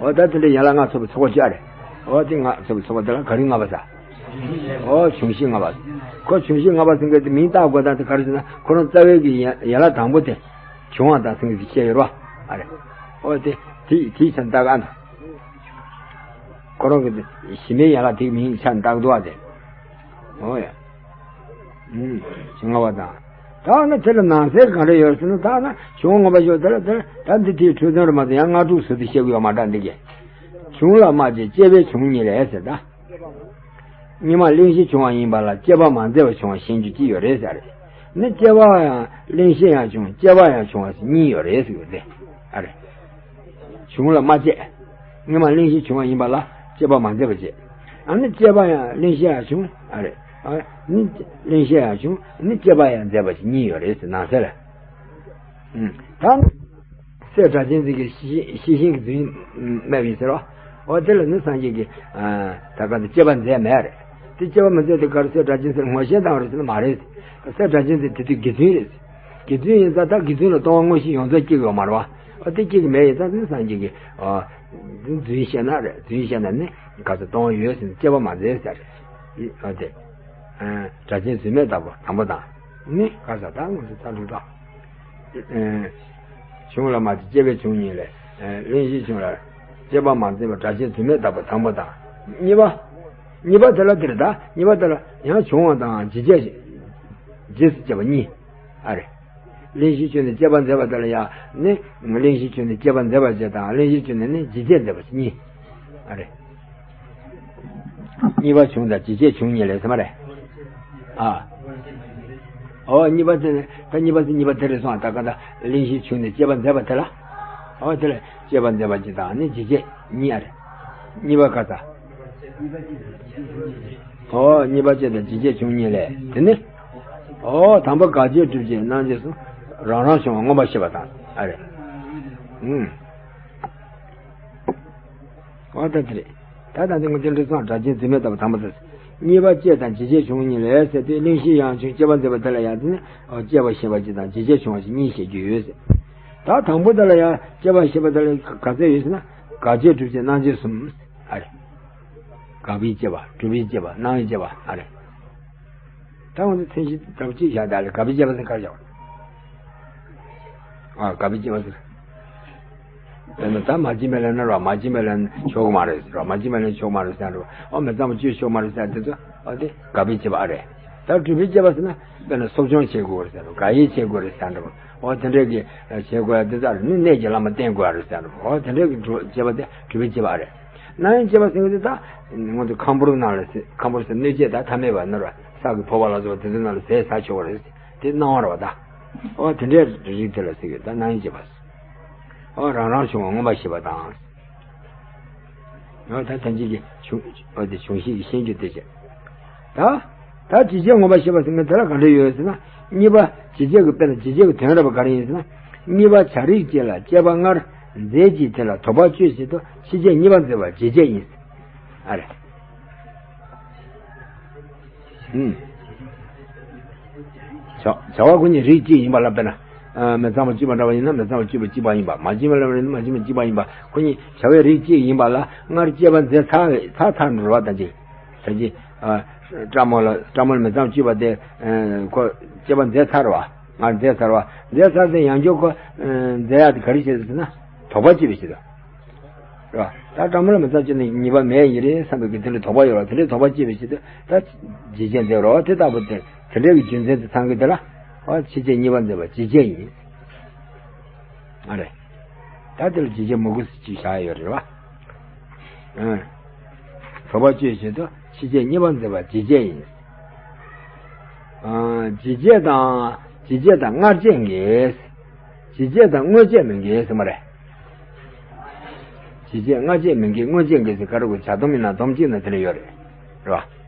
ཨོ་ད་དེ་འདྲའི་ཡན་ལག་ལྔ་ཚོགས་པའི་ཚོགས་པ་བཅུ་རེད། ཨོ་དེ་ལྔ་ཚོགས་པའི་ཚོགས་པ་དེ་ལ་ག་རེ་ལྔ་པ་ཟེར། ཨོ་འབྱུང་བཞི་ལྔ་པ། ཁོ་འབྱུང་བཞི་ལྔ་པ་ཟེར་མཁན་དེ་མིང་བཏགས་དགོས་དང་དེ་ག་རེ་ཟེར་ན་ཁོ་རང་རྩ་བའི་གི་ཡན་ཡན་ལག་དང་པོ་དེ་འབྱུང་བ་དང་ཟེར་མཁན་དེ་བཤད་ཡོད་རེད་བ། ཨ་རེད། ཨོ་དེ་དེ་དེའི་ཆ་ནས་བཏགས་ཨ་ན། ཁོ་རང་གི་གཞི་མའི་ཡན་ལག་དེའི་མིང་ཆ་ནས་བཏགས་འདུག་བ་དེ། ཨོ་ཡ། ཨུམ། ལྔ་པ་དང་། ད་ནི་དེ་ལ་ནང་གསེས་གང་འདྲ་ཡོད་ཟེར་ན་ད་ནི་བྱུང་མངོན་པར་ཤེས་དེ་ལ་དེ་ལ་ད་འདི་དེའི་འཕྲོས་དོན་རེད་མ་གཏོགས་ཡང་སྔ་དྲོ་ཟུར་དུ་བཤད་གི་ཡོད་མ་འདྲ་འདི་གས། བྱུང་ལ་མ་སྐྱེས་སྐྱེས་པས་བྱུང་ཉིད་ལས་ཟེར་ད། སྔོན་མ་གླེང་གཞི་བྱུང་བ་ཡིན་པ་ལ་སྐྱེས་པ་མ་མཛད་པར་བྱུང་བ་ཞེས་རྒྱུ་ཅི་ཡོད་རེད་ཟེར། ནི་སྐྱེས་པ་ཡང་གླེང་གཞི་ཡང་བྱུང་སྐྱེས་པ་ཡང་བྱུང་བ་ཞེས་གཉིས་ཡོད་རེད་ཟེར་གི་རེད། ཨ་རེད། བྱུང་ལ་མ་སྐྱེས། སྔོན་མ་གླེང་གཞི་བྱུང་བ་ཡིན་པ་ལ་སྐྱེས་པ་མ་མཛད་པ་བྱས། ཨ་ནི་སྐྱེས་པ་ཡང་གླེང་གཞི་ཡང་བྱུང་ཨ་རེད། ཨ་ནི་གླེང་གཞི་ཡང་བྱུང་ནི་སྐྱེས་པ་ཡང་མཛད་པ་ཞེས་གཉིས་ཡོད་རེད་ཟེར་ནང་གསེས་ལ། ད་ནི། སྲས་སྒྲ་གཅན་འཛིན་གྱི་ཤེས་ཤེས་བཞིན་གྱི་རྫུན་སྨྲས་པ་ཡིན་ཟེར་རོ། འོ་དེ་ལ་ནི་སངས་རྒྱས་ཀྱིས་ད་ག་དེ་སྐྱེས་པ་མཛད་མེད་རེད། དེ་སྐྱེས་པ་མ་མཛད་དེ་ག་རེ་སྲས་སྒྲ་གཅན་འཛིན་ངོ་ཤེས་བཏང་བ་རེད་ཟེར་ན་མ་རེད། སྲས་སྒྲ་གཅན་འཛིན་དེ་དུས་དགེ་རྫུན་རེད། དགེ་རྫུན་ཡིན་ཙང་ད་དགེ་རྫུན་ལ་སྟོང་པ་དངོས་གཞི་ཡོངས་རྫོགས་སྐྱེ་གི་ཡོད་མ་རེད་བ། འོ་དེ་སྐྱེ་གི་མེད་ཡིན་ཙང་ནི་སངས་རྒྱས་ཀྱིས་འོ་འདི་རྫུན་བཤད་ན་རེད་རྫུན་བཤད་ན་ནི་ག་ཚོད་སྟོང་པ་ཡོད་ཟེར་ནས་སྐྱེས་པ་མ་མཛད་ཟེར་རེད། འོ་དེ་སྒྲ་གཅན་རྫུན་སྨྲས་ལྟ་བུ་དང་པོ་དང་ནི་ག་ས་ད་དངོས་སུ་ཚ་ལུགས་དང་། བྱུང་ལ་མ་སྐྱེས་སྐྱེས་པས་བྱུང་ཉིད་ལས། གླེང་གཞི་བྱུང་ལ་སྐྱེས་པ་མ་མཛད་པ་སྒྲ་གཅན་རྫུན་སྨྲས་ལྟ་བུ་དང་པོ་དང་། གཉིས་པ། གཉིས་པ་དེ་ལ་དེར་ད་གཉིས་པ་དེ་ལ་ཡང་བྱུང་བ་དང་ཇི་སྐད་རྗེས་སུ་སྐྱེས་པ་གཉིས། ཨ་རེ། གླེང་གཞི་བྱུང་ནས་སྐྱེས་པ་མཛད་པ་དེ་ལ་ཡང་ནི་གླེང་གཞི་བྱུང་ནས་སྐྱེས་པ་མཛད་པ་ཅེས་དང་གླེང་གཞི་བྱུང་ནས་ནི་ཇི་སྐད་མཛད་པ་གཉིས། ཨ་རེ། གཉིས་པ་བྱུང་དང་ཇི་སྐད་བྱུང་གཉིས་ལས་ཟེར་མ་རེད། ཨ། ཨོ་གཉིས་པ་དེ་ནི་ད་གཉིས་པ་དེ་གཉིས་པ་དེ་རེད་སོང་ད་ག་ད་གླེང་གཞི་བྱུང་ནས་སྐྱེས་པ་མཛད་པ་དེ་ལ། ཨོ་དེ་ལ་སྐྱེས་པ་མཛད་པ་གཅིག་དང་ནི་ཇི་སྐད་གཉིས་ཨ་རེད། གཉིས་པ་ག་ད། ཨོ་གཉིས་པ་སྐྱེས་དང་ཇི་སྐད་བྱུང་གཉིས་ལས་དེ་ནི། ཨོ་དང་པོ་དགག་བྱའི་སྒྲུབ་བྱེད་སྣང་བྱེད་གསུམ། རང་རང་བྱུང་བ་མངོན་པར་ཤེས་པ་དང་ཨ་རེད། ཨུམ། འོ་ད་དེ་རེད། ད་ལྟ་འདི་ངོ་དེ་འདྲ་སོང་སྒྲ་གཅན་རྫུན་སྨྲས་ལྟ་བུ་དང་པོ་དེ། གཉིས་པ་སྐྱེས་དང་ཇི་སྐད་བྱུང་གཉིས་ལས་ཟེར་དུས་གླེང་གཞི་ཡང་བྱུང་སྐྱེས་པ་མཛད་པ་དེ་ལ་ཡང་དེ་ནི་འོ་སྐྱེས་པ་ཞེས་པ་གཅིག་དང་ཇི་སྐད་བྱུང་བ་ཞིག་གཉིས་བཤད་རྒྱུ་ཡོད་ཟེར། ད་དང་པོ་དེ་ལ་ཡང་སྐྱེས་པ་ཞེས་པ་དེ་ལ་ག་ཚད་ཡོད་ཟེར་ན་དགག་བྱའི་སྒྲུབ་བྱེད་སྣང་བྱེད་གསུམ། ཨ་རེ། དགག་པའི་སྐྱེས་པ་སྒྲུབ་པའི་སྐྱེས་པ་སྣང་བའི་སྐྱེས་པ་ཨ་རེ། ད་འོ་ན་མཚན་གཞི་ལྟ་བུ་གཅིག་བཞག་ད་ལས་དགག་པའི་དཔྱད་པ་ཟེར་ག་རེ་བཞག་ཨ་དགག་པའི་དཔྱད་པ་ཟེར། དཔེར་ན་ད་མ་བྱིན་པའི་ལས་ནི་རོ་མ་བྱིན་པའི་ལས་ནི་ཆོག་གི་མ་རེད་ཟེར་རོ་མ་བྱིན་པའི་ལས་ནི་ཆོག་མ་རེད་ཟེར་རོ་ཨོ་མི་གཙང་པོ་སྤྱོད་ཆོག་མ་རེད་ཟེར་དེ་ཚོ་ཨོ་དེ་དགག་པའི་དཔྱད་པ་ཨ་རེད། ད་སྒྲུབ་པའི་དཔྱད་པ་ཟེར་ན་དཔེར་ན་གསོ་སྦྱོང་བྱེད་དགོས་རེད་ཟེར་རོ་དགག་དབྱེ་བྱེད་དགོས་རེད་ཟེར་རོ་ཨོ་དེ་འདྲས་ཀྱི་བྱེད་དགོས་ཡ་དེ་ཚོ་ཨ་རེད་ནི་གནས་ཀྱི་བླ་མ་བསྟེན་དགོས་ཡ་རེད་ཟེར་རོ་ཨོ་དེ་འདྲས་ཀྱི་སྒྲུབ་དཔྱད་པ་དེ་སྒྲུབ་པའི་དཔྱད་པ་ཨ་རེད། སྣང་བའི་དཔྱད་པ་ཟེར་མཁན་དེ་ད་ངོ་དེ་ཁམ་བུར་ནང་ལ་ཟེར་ཁམ་བུར་ཟེར་སྣོད་སྤྱད་ད་ཐ་མལ་པ་ནོར་བ་ས་གི་ཕོར་པ་ལ་སོགས་པ་དེ་ཚོའི་ནང་ལ་ཟས་ཟ་ཆོག་པ་རེད། དེ་སྣང་བ་རེད་བ་ད། ཨོ་དེ་འདྲའི་རིགས་དེ་ལ་ཟེར་གི་ད་སྣང་བའི་དཔྱད་པ་ཟེར། ཨོ་རང་རང་བྱུང་བ་མངོན་པར་ཤེས་པ་དང་ ཡང་ད་ཐམས་ཅད་ཀྱི་བྱུང་། འོ་དེ་བྱུང་ཞིང་གི་ཤེས་རྒྱུ་དེ་བྱས། ད་ད་ཇི་སྐད་མངོན་པར་ཤེས་པ་ཟེར་མཁན་དེ་ལ་ག་འདྲ་ཡོད་ཟེར་ན། གཉིས་པ་ཇི་སྐད་ཀྱི་དཔེ་ལ་ཇི་སྐད་ཀྱི་དོན་རབ་པ་ག་རེ་ཡིན་ཟེར་ན། གཉིས་པ་བྱ་རིགས་གཅིག་ལ་སྐྱེས་པ་སྔར་མཛད་ཀྱི་དེ་ལ་དོགས་པ་གཅོད་བྱེད་དུ་ཕྱི་རྒྱལ་གཉིས་པ་མཛད་པ་ཇི་སྐད་ཡིན། ཨ་རེ། ཨུམ། བྱ་བྱ་བ་ཁོ་གཉིས་རིགས་གཅིག་ཡིན་པ་ལ་དཔེར་ན། ཨ་མི་གཙང་བ་བཅུ་པ་འདྲ་བ་ཡིན་ན་མི་གཙང་བ་བཅུ་པ་གཅིག་པ་ཡིན་པ། མ་བྱིན་པ་ལ་དཔེར་ན་མ་བྱིན་པ་གཅིག་པ་ཡིན་པ། ཁོ་གཉིས་བྱ་བའི་རིགས་གཅིག་ཡིན་པ་ལ་སྔར་སྐྱེས་པ་མཛད་ཚར་ཚར་ཚར་འགྲོ་བ་དང་གཅིག་ད་གཅིག་ཨ་སྤྲ་མོ་ལ་སྤྲ་མོ་ལ་མི་གཙང་བཅུ་པ་དེ་ཨ་ཁོ་སྐྱེས་པ་མཛད་ཚར་བ། སྔར་མཛད་ཚར་བ། མཛད་ཚར་དེ་ཡང་བསྐྱར་ཁོ་ཨ་མཛད་ཡག་དེ་ག་རེ་བྱེད་ཟེར་ན་དོགས་པ་གཅོད་པའི་ཆེད་དུ། རེད་བ། ད་སྤྲ་མོ་ལ་མི་གཙང་བཅུ་ནི་ཉེས་པ་མེད་ཡིན་རེད་བསམ་པའི་གི་དེ་འདྲའི་དོགས་པ་ཡོད་རེད་བ། དེ་འདྲའི་དོགས་པ་སྐྱེས་པའི་ཆེད་དུ་ད་ཇི་སྐད་མཛད་རོ་དེ་ལྟ་བུ་དེ་དེ་འདྲའི་གི་རྒྱུ་མཚན་དེ་ཚང་གི་དེ་ལ་ཨ་ཕྱི་རྒྱལ་གཉིས་པ་མཛད་པ་ཇི་སྐད་ཡིན། ཨ་རེད། ད་དེ་ལ་ཇི་སྐད་མོས་གུས་ཟེར་ཅིག་བཞག་ཡོད་རེད་བ། ཨ། དོགས་པ་གཅོད་བྱེད་དུ་ཕྱི་རྒྱལ་གཉིས་པ་མཛད་པ་ཇི་སྐད་ཡིན། ཨ། ཇི་སྐད་དང་ཇི་སྐད་དང་སྔར་སྐྱེས་འགལ། ཇི་སྐད་དང་སྔོན་སྐྱེས་མི་འགལ་ཟེར་མ་རེད། ཇི་སྐད་སྔ་སྐྱེས་མི་འགལ་སྔོན་སྐྱེས་འགལ་ཟེར་ག་རེ་གོ་བྱ་སྡོམ་ཡིན་ན་སྡོམ་གཅིག་ན་དེ་འདྲ་ཡོད་རེད། རེད་བ།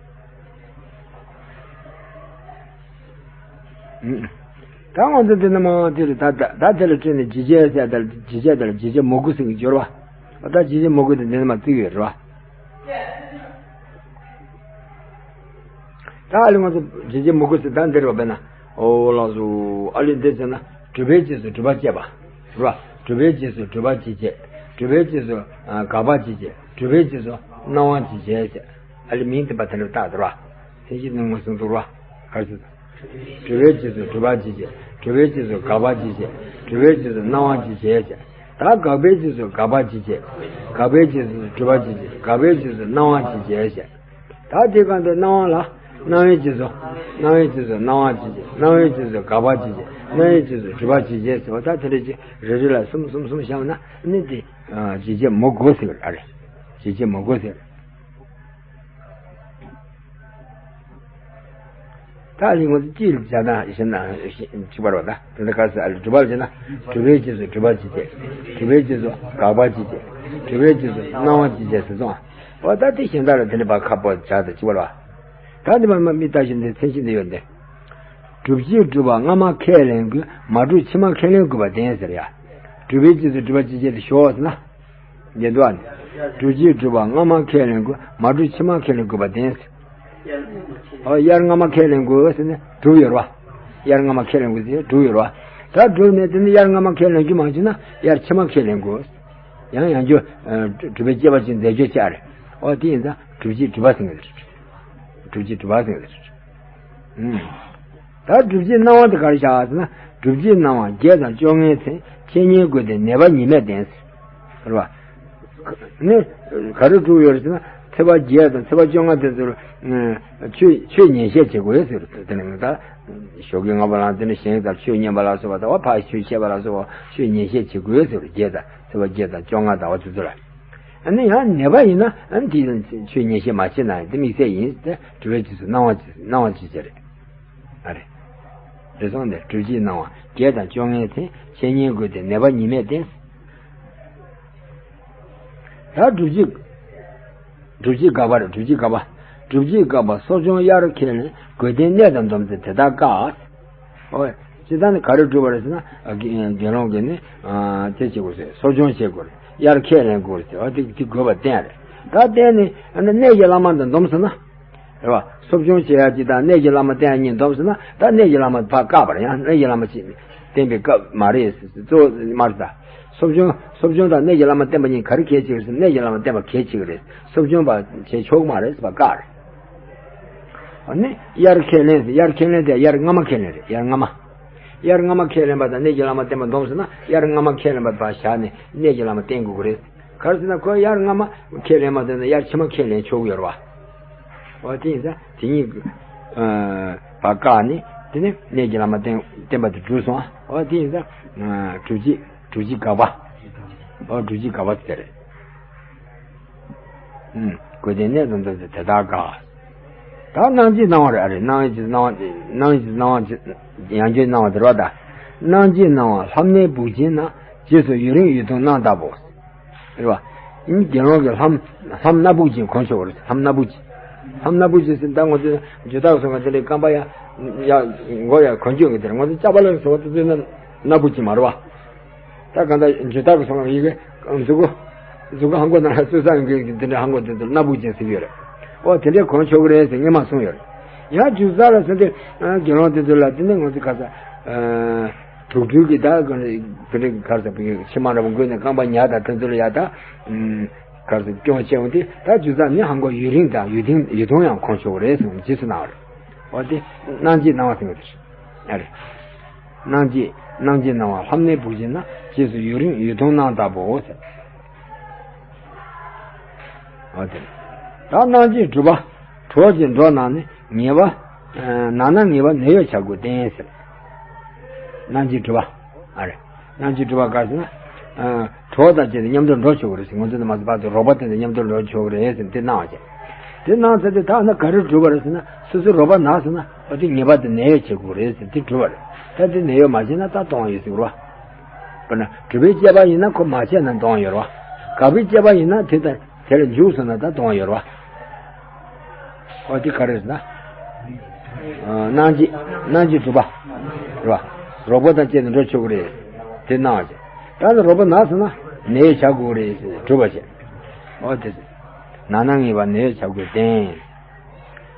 ཨུམ། ད་ང་ཚོ་འདི་ནི་མ་དེ་རེད་ད་ད་ད་དེ་ལ་བརྟེན་ནས་ཇི་སྐད་ཟེར་ད་ཇི་སྐད་དང་ཇི་སྐད་མོས་གུས་ཟེར་གྱི་སྦྱོར་བ། ད་ཇི་སྐད་མོས་གུས་དེ་འདི་ནི་མ་བརྩི་གི་ཡོད་རེད་བ། ད་ཨ་ལི་ང་ཚོ་ཇི་སྐད་མོས་གུས་ཟེར་ད་འདི་རེད་བ། དཔེར་ན་ཨོ་ལགས་སོ། ཨ་ལི་འདི་ཟེར་ན་སྒྲུབ་པའི་རྗེས་སུ་སྒྲུབ་པ་སྐྱེས་པ་རེད་བ། སྒྲུབ་པའི་རྗེས་སུ་སྒྲུབ་པ་ཇི་སྐད། སྒྲུབ་པའི་རྗེས་སུ་ཨ་དགག་པ་ཇི་སྐད། སྒྲུབ་པའི་རྗེས་སུ་སྣང་བ་ཇི་སྐད་ཟེར། ཨ་ལི་མིང་དེ་པ་དེ་འདྲ་བཏགས་འདུག་ར། མཚན་གཞི་ནི་མངོན་སུམ་འདུག་ར། ག་རེ་ཟེར། སྒྲུབ་པའི་རྗེས་སུ་སྒྲུབ་པ་ཇི་སྐད། སྒྲུབ་པའི་རྗེས་སུ་དགག་པ་ཇི་སྐད། སྒྲུབ་པའི་རྗེས་སུ་སྣང་བ་ཇི་སྐད་ཟེར། ད་དགག་པའི་རྗེས་སུ་དགག་པ་ཇི་སྐད། དགག་པའི་རྗེས་སུ་སྒྲུབ་པ་ཇི་སྐད། དགག་པའི་རྗེས་སུ་སྣང་བ་ཇི་སྐད་ཟེར། ད་དེ་གང་དུ་སྣང་བ་ལ། སྣང་བའི་རྗེས་སུ། སྣང་བའི་རྗེས་སུ་སྣང་བ་ཇི་སྐད། སྣང་བའི་རྗེས་སུ་དགག་པ་ཇི་སྐད། སྣང་བའི་རྗེས་སུ་སྒྲུབ་པ་ཇི་སྐད་ཟེར་བ་ད་དེ་འདྲ་ཅིག་རེ་རེ་ལ་གསུམ་གསུམ་གསུམ་བཞག་ན་ནི་དེ། ཇི་སྐད་མོས་གུས་ཟེར་བ་རེད། ཇི་སྐད་མོས་གུས་ཟེར། ད་ལིང་ངོ་ཅི་ལ་བྱ་ན་ཤེས་ན་ཅི་བར་བ་ད་དེ་འདྲ་ག་ས་ཨ་ལ་སྒྲུབ་པར་བྱེད་ན་སྒྲུབ་པའི་རྗེས་སུ་སྒྲུབ་པ་ཇི་སྐད། སྒྲུབ་པའི་རྗེས་སུ་དགག་པ་ཇི་སྐད། སྒྲུབ་པའི་རྗེས་སུ་སྣང་བ་ཇི་སྐད་ཟེར་སོང་། འོ་ད་དེ་གཞན་དག་ལ་དེ་འདྲ་བ་ཁ་པོ་བྱ་ད་ཅི་བར་བ། ད་འདི་མ་མ་མི་ལྟ་ཞིག་འདི་མཚན་གཞི་འདི་ཡོད་འདི། སྒྲུབ་བྱེད་སྒྲུབ་པ་སྔ་མ་ཁས་ལེན་དགོས། མ་གྲུབ་ཕྱི་མ་ཁས་ལེན་དགོས་པ་བདེན་ཟེར་ཡ། སྒྲུབ་པའི་རྗེས་སུ་སྒྲུབ་པ་ཇི་སྐད་དུ་ཞོག་ཟེར་ན། འདི་འདུག་ཨ་ནི། སྒྲུབ་བྱེད་སྒྲུབ་པ་སྔ་མ་ཁས་ལེན་དགོས། མ་གྲུབ་ཕྱི་མ་ཁས་ལེན་དགོས་པ་བདེན་ཟེར། ཨོ་དབྱར་སྔ་མ་ཁས་ལེན་དགོས་ཟེར་ནས་གྲུབ་ཡོད་རེད་བ། དབྱར་སྔ་མ་ཁས་ལེན་དགོས་ཟེར་གྲུབ་ཡོད་རེད་བ། ད་གྲུབ་ནས་དེ་ནི་དབྱར་སྔ་མ་ཁས་ལེན་རྒྱུ་མ་བྱུང་ན་དབྱར་ཕྱི་མ་ཁས་ལེན་དགོས། ཡང་ཡང་རྒྱུ། ཨ་གྲུབ་པའི་སྐྱེ་བ་ཅིག་མཛད་རྒྱུ་ཆགས་རེད། ཨོ་དེ་ཡིན་ཙང་སྒྲུབ་བྱེད་སྒྲུབ་པ་ཟེར་གི་རེད། སྒྲུབ་བྱེད་སྒྲུབ་པ་ཟེར་གི་རེད། ཨུམ། ད་སྒྲུབ་བྱེད་སྣང་བ་དེ་ག་རེ་བཞག་ཟེར་ན། སྒྲུབ་བྱེད་སྣང་བ་བརྒྱད་དང་བཅོ་ལྔའི་ཚེ། འཆད་ཉན་དགོས་ཏེ་ནད་པ་ཉིད་མེད་བསྟེན་ཟེར། རེད་བ། ནི། ག་རེ་དྲུག་ཡོད་རེད་ཟེར་ན། ཚེས་པ་བརྒྱད་དང་ཚེས་པ་བཅོ་ལྔ་དེ་ཚོར། ཆོས་ཆོས་ཉན་བཤད་བྱེད་དགོས་ཟེར། དེ་ནི་ད། ཞོགས་ཀས་སྔ་པོ་ལངས་དེ་ནི་གཞན་དང་ཆོས་ཉན་པ་ལ་སོགས་པ་དང་བ་ཕར་ཆོས་བཤད་པ་ལ་སོགས་པ་ཆོས་ཉན་བཤད་བྱེད་དགོས་ཟེར། བརྒྱད་དང་ཚེས་པ་བརྒྱད་དང་བཅོ་ལྔ་དང་བ་དེ་ཚོ་ལ། ཨ་ནི་ཡང་ནད་པ་ཡིན་ན་ཨ་ནི་དེ་ཆོས་ཉན་བཤད་མ་བྱེད་ན་དེ་དམིགས་བསལ་ཡིན་ཟེར། སྒྲུབ་པའི་རྗེས་སུ་སྣང་བ་སྣང་བ་ཅི་བྱེད་རེད། ཨ་རེ། རེ་ཟུང་འདི་སྒྲུབ་བྱེད་སྣང་བ་བརྒྱད་དང་བཅོ་ལྔའི་ཚེ། འཆད་ཉན་དགོས་ཏེ་ནད་པ་ཉིད་མེད་བསྟེན། ད་སྒྲུབ་བྱེད། སྒྲུབ་བྱེད་དགག་པ་རེད། སྒྲུབ་བྱེད་དགག་པ། སྒྲུབ་བྱེད་དགག་པ་སྲོག་སྦྱོང་དབྱར་ཁས་ལེན་དགོས་ཏེ་གནས་དང་སྡོམ་ཚེ་དེ་དག་བཀག། ཨོ། སྤྱིར་བཏང་ནི་ག་རེ་སྒྲུབ་པ་རེད་ཟེར་ན། དགེ་དགེ་སློང་གིས་ནི། དེ་བྱེད་དགོས་ཟེར། སྲོག་སྦྱོང་བྱེད་དགོས་རེད། དབྱར་ཁས་ལེན་དགོས་རེད་ཟེར། ཨོ་དེ་དེ་དགོས་པ་བསྟན་རེད། ད་བསྟན་ནས་གནས་ཀྱི་བླ་མ་དང་སྡོམ་ཟེར་ན། རེད་བ། སྲོག་སྦྱོང་བྱེད་ཡ་གཅིག་དང་གནས་ཀྱི་བླ་མ་བསྟེན་ཡ་གཉིས་སྡོམ་ཟེར་ན་ད་གནས་ཀྱི་བླ་མ་ཕར་བཀག་པ་རེད། ཡང་གནས་ཀྱི་བླ་མ་ཅིག་བསྟེན་པའི་སྐབས་མ་རེད་ཟེར། གཙོ་བོ་མ་རེད་ད། སྲོག་སྦྱོང་སྲོག་སྦྱོང་དང་གནས་ཀྱི་བླ་མ་བསྟེན་པ་གཉིས་ག་རེ་གལ་ཆེ་གི་རེད་ཟེར། གནས་ཀྱི་བླ་མ་བསྟེན་པ་གལ་ཆེ་གི་རེད། སྲོག་སྦྱོང་པ་བྱེད་ཆོག་གི་མ་རེད་ཟེར་བ་བཀག་རེད། ཨ་ནི་དབྱར་ཁས་ལེན་ཟེར། དབྱར་ཁས་ལེན་དེ་དབྱར་སྔ་མ་ཁས་ལེན་རེད། དབྱར་སྔ་མ། དབྱར་སྔ་མ་ཁས་ལེན་པ་དང་གནས་ཀྱི་བླ་མ་བསྟེན་པ་སྡོམ་ཟེར་ན་དབྱར་སྔ་མ་ཁས་ལེན་པ་ཕར་བཞག་ནས་གནས་ཀྱི་བླ་མ་བསྟེན་དགོས་ཀྱི་རེད། ག་རེ་ཟེར་ན་ཁོ་དབྱར་སྔ་མ་ཁས་ལེན་མ་ཐུབ་ན་དབྱར་ཕྱི་མ་ཁས་ལེན་ཆོག་གི་ཡོད་རེད་བ། འོ་དེ་ཡིན་ཙང་དེ་གཉིས། ཨ། བར་བཀག་ནས་དེ་ནས་གནས་ཀྱི་བླ་མ་བསྟེན་བསྟེན་པ་དེ་གྲུབ་སོང་། འོ་དེ་ཡིན་ཙང་། ཨ། སྒྲུབ་བྱེད་སྒྲུབ་བྱེད་དགག་པ། འོ་སྒྲུབ་བྱེད་དགག་པ་དེ་རེད། ཨུམ། དགོས་ཏེ་གནས་དང་སྡོམ་ཚེ་དེ་དག་བཀག། ད་སྣང་བྱེད་སྣང་བ་རེད། ཨ་རེད། སྣང་བའི་རྗེས་སུ་སྣང་བ། སྣང་བའི་རྗེས་སུ་སྣང་བ་ཡང་བསྐྱར་སྣང་བ་དེ་རེད་བ། ད་སྣང་བྱེད་སྣང་བ་ལྷམ་སྣེའི་སྦུབས་ཅན་ན། རྗེས་སུ་ཡུན་རིང་ཡུན་ཐུང་སྣང་ལྟ་བུ། རེད་བ། དགེ་སློང་གི་ལྷམ་ལྷམ་སྣ་བུག་ཅན་གོན་ཆོག་རེད། ལྷམ་སྣ་བུག་ཅན། ལྷམ་སྣ་བུག་ཅན་ཟེར་ད་ང་ཚོ་ཇུས་ཏག་སོང་བ་དེ་ལས་རྐང་པ་ཡ་ཡ་མགོ་ཡ་གོན་ཆོག་གི་དེར་ང་ཚོ་ཅ་པ་ལ་སོང་བ་དེ་ཚོ་ན་སྣ་བུག་ཅན་མ་རེད་བ། ད་གང་ལྟར་ཇུས་ཏག་སོང་བ་ཡི་གེ་མཛུ་གུ་མཛུ་གུ་ཧང་གོ་ན་སུ་ས་ཡོང་གི་དེ་འདྲ་ཧང་གོ་དེ་ཚོ་སྣ་བུག་ཅན་ཟེར་གི་ཡོད་རེད། ཨོ་དེ་འདྲའི་གོན་ཆོག་གི་རེད་ཟེར་སྔོན་མ་གསུངས་ཡོད་རེད། ཡང་ཇུས་ཏག་ལ་སོང་དེ་དགེ་སློང་དེ་ཚོ་ལ་དེ་ནས་ང་ཚོ་ག་ས། དུག་སྦྲུལ་གྱི་ད་ག་ནི་ག་ནི་གར་ས་བུ་ཕྱི་མ་ར་བ་མགོ་ནས་རྐང་པ་ཉག་དང་དེ་ཚོ་ལ་ཡ་ད་གར་ས་སྐྱོན་ཆེ་འོང་དེ་ད་ཇུས་ཏག་ནི་ཧང་གོ་ཡུ་རིང་དང་ཡུ་ཐུང་ཡུ་ཐུང་ཡང་གོན་ཆོག་རེད་གསུངས་རྗེས་སུ་གནང་བ་རེད། འོ་དེ་སྣང་བྱེད་སྣང་བ་ཟེར་བ་དེ་རེད། སྣང་བྱེད་སྣང་བྱེད་སྣང་བ་ལྷམ་སྣའི་བུག་ཅན་ན་རྗེས་སུ་ཡུ་རིང་ཡུ་ཐུང་སྣང་ལྟ་བུའོ་ཟེར། འོ་དེ་ད་སྣང་བྱེད་གྲུབ་པ། གྲོགས་ཀྱི་འགྲོ་ན་ནི་ངེས་པ། ན་ན་ངེས་པ་ནད་གཡོག་བྱ་དགོས་བསྟན་ཟེར། སྣང་བྱེད་གྲུབ་པ། ཨ་རེ། སྣང་བྱེད་གྲུབ་པ་ག་ཟེར་ན། གྲོགས་དང་བཅས་ཏེ་མཉམ་དུ་འགྲོ་ཆོག་གི་རེད་ཟེར། ང་ཚོ་ནི་མ་ཟད་བར་དུ་རོགས་པ་དེ་དང་མཉམ་དུ་འགྲོ་ཆོག་གི་རེད་ཟེར་དེ་སྣང་བ་བྱས། དེ་སྣང་ཚར་དུས་ད་ན་ག་རེ་གྲུབ་པ་རེད་ཟེར་ན་སོ་སོའི་རོགས་པ་ན་ཟེར་ན་ཨ་དེ་ངེས་པར་དུ་ནད་གཡོག་བྱེད་དགོས་རེད་ཟེར་དེ་གྲུབ་པ་རེད། ད་དེ་ནད་གཡོག་མ་བྱས་ན་ད་གཏོང་བ་ཡོད་ཟེར་བ། དཔེར་ན་གྲུབ་པའི་དཔྱད་པ་ཡིན་ན་ཁོ་མ་བྱས་ན་གཏོང་བ་ཡོད་རེད་བ། དགག་པའི་དཔྱད་པ་ཡིན་ན་དེ་ལྟར། དེ་ལ་འཇུག་སོང་ན་ད་གཏོང་བ་ཡོད་རེད་བ། ཨོ་དེ་ག་རེ་རེད་ན། སྣང་བྱེད་སྣང་བྱེད་གྲུབ་པ། རེད་བ། རོགས་པ་དང་བཅས་ཏེ་འགྲོ་ཆོག་གི་རེད། དེ་སྣང་བ་བྱེད། ད་ནི་རོགས་པ་ན་སོང་ན་ནད་གཡོག་བྱ་དགོས་རེད་གྲུབ་པ་བྱེད། ཨོ་དེ། ན་ན་ངེས་པ་ནད་གཡོག་བྱ་དགོས་བསྟན།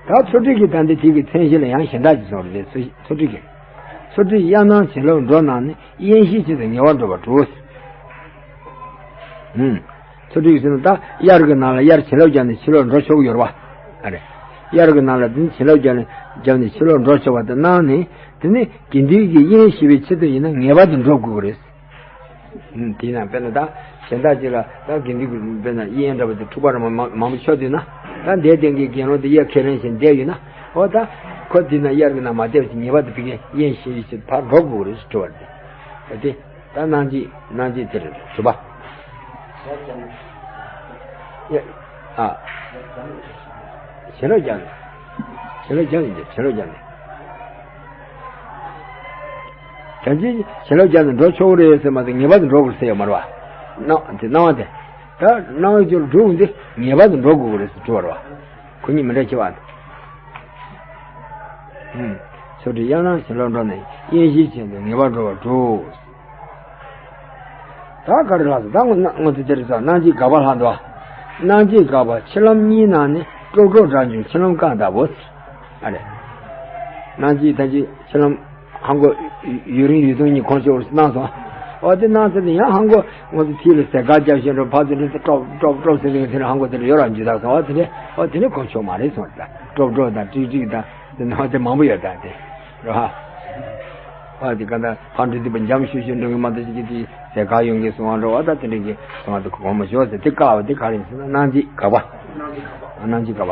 ད་ཚུལ་ཁྲིམས་ཀྱི་ད་འདི་དེ་གི་མཚན་གཞི་ལ་ཡང་གཞན་དག་ཅིག་སོང་རེད་ཚུལ་ཁྲིམས་ཀྱི། ཚུལ་ཁྲིམས་དབྱར་གནང་བྱིན་རླབས་འགྲོ་གནང་ནི་གཡེང་ཤས་ཆེ་ཚེ་ཉེ་བར་འགྲོ་བར་འགྲོ། ཚུལ་ཁྲིམས་ཟེར་ན་ད་དབྱར་གྱི་ནང་ལ་དབྱར་བྱིན་རླབས་བརྒྱབ་ནས་ཕྱི་ལོགས་འགྲོ་ཆོག་གི་ཡོད་རེད་བ། ཨ་རེ། དབྱར་གྱི་ནང་ལ་དེ་ནི་བྱིན་རླབས་བརྒྱབ་ནས་བརྒྱབ་ནས་ཕྱི་ལོགས་འགྲོ་ཆོག་པ་དེ་གནང་ནས་དེ་ནི་དགེ་འདུན་གྱི་གཡེང་ཞི་བའི་ཆེད་དུ་ཡིན་ན་ངེས་པར་དུ་འགྲོ་དགོས་ཀྱི་རེད། དེས་ན་དཔེར་ན་ད་གཞན་དག་ཅིག་ལ་ད་དགེ་འདུན་གྱི་དཔེར་ན་གཡེང་འདྲ་བ་དེ་འཁྲུག་པ་ར་མ་མང་པོ་ཤོར་དུས་ན་ད་འདས་དེང་གི་དགེ་སློང་དེ་གཡས་ཁས་ལེན་བྱས་བསྡད་ཡོད་ན་ཨོ་ད་ཁོ་དེ་ན་དབྱར་གྱི་ནང་མ་བསྡད་པ་ཅིག་ངེས་པར་དུ་ཕ་གིར་གཡེང་ཞི་བའི་ཆེད་དུ་ཕར་འགྲོ་དགོས་ཀྱི་རེད་ཟེར་དྲི་བ་རེད། ད་དེ། ད་སྣང་བྱེད་སྣང་བྱེད་དེ་རེད་གྲུབ་པ། ཡ། ཨ། བྱིན་རླབས་བརྒྱབ་ནས། བྱིན་རླབས་བརྒྱབ་ནས་བྱིན་རླབས་བརྒྱབ་ནས། ད་ཅི་བྱིན་རླབས་བརྒྱབ་ནས་འགྲོ་ཆོག་གི་རེད་ཟེར་མ་ཟད་ངེས་པར་དུ་འགྲོ་དགོས་ཟེར་ཡོད་མ་རེད་བ། སྣང་དེ་སྣང་བ་དེ། ད་སྣང་བའི་རྒྱུར་འགྲོ་འོང་དེ་ངེས་པར་དུ་འགྲོ་དགོས་ཀྱི་རེད་ཟེར་དྲི་བ་རེད་བ། ཁོ་གཉིས་མི་འདྲ་ཆེ་བ། ཚུལ་ཁྲིམས་དབྱར་གནང་བྱིན་རླབས་འགྲོ་ནས་གཡེང་ཞི་བྱེད་དུ་ངེས་པར་འགྲོ་བར་འགྲོ། ད་ག་རེ་ལགས་སོ་ད་ང་ང་ཚོ་དེར་ས་སྣང་བྱེད་དགག་པ་ལྷག་འདུག་སྣང་བྱེད་དགག་པ་ཕྱི་ལམ་གཉིས་ནང་ནས་ཀྲོག་ཀྲོག་སྒྲ་འཇུག་ཕྱི་ལམ་བཀག་ལྟ་བུ། ཨ་རེ། སྣང་བྱེད་ད་ཅི་ཕྱི་ལམ་ཧང་གོ་ཡུ་རིང་ཡུ་ཐུང་གཉིས་གོན་ཆོག་སྣང་སོང་། ཨོ་དེ་སྣང་ཚར་དུས་ཡང་ཧང་གོ་ང་ཚོ་མཐིལ་ལ་ཟས་དཀར་རྒྱབ་བཞིན་རོ་ཕར་ཚུར་འདྲི་ཏོག་ཀྲོག་ཀྲོག་ཟེར་དུས་དེ་ནས་ཧང་གོ་དེ་ལ་ཡོད་ར་འཇུ་དག་སོང་ཨོ་དེ་ནས་ཨོ་དེ་ནས་གོན་ཆོག་མ་རེད་སོང་ད་ཀྲོག་ཀྲོག་དང་ཀྲིག་ཀྲིག་དང་དེ་ནང་དེ་མང་པོ་ཡོད་ད་དེ་རོ་ཧ། ཨོ་དེ་ག་ད་ཕར་འགྲོ་དུས་པ་འཇམ་ཤོས་ཤོས་འགྲོ་གི་མ་གཏོགས་ཅིག་གི་དེ་ཟས་དཀར་ཡོང་གི་སོང་ཨ་འགྲོ་ཨ་ད་དེ་འདྲ་གི་སོང་ཨ་དེ་གོན་མ་ཤོག་ཟེར་དེ་བཀག་པ་དེ་ག་རེ་ཡིན་ཟེར་ན་སྣང་བྱེད་དགག་པ། སྣང་བྱེད་དགག་པ།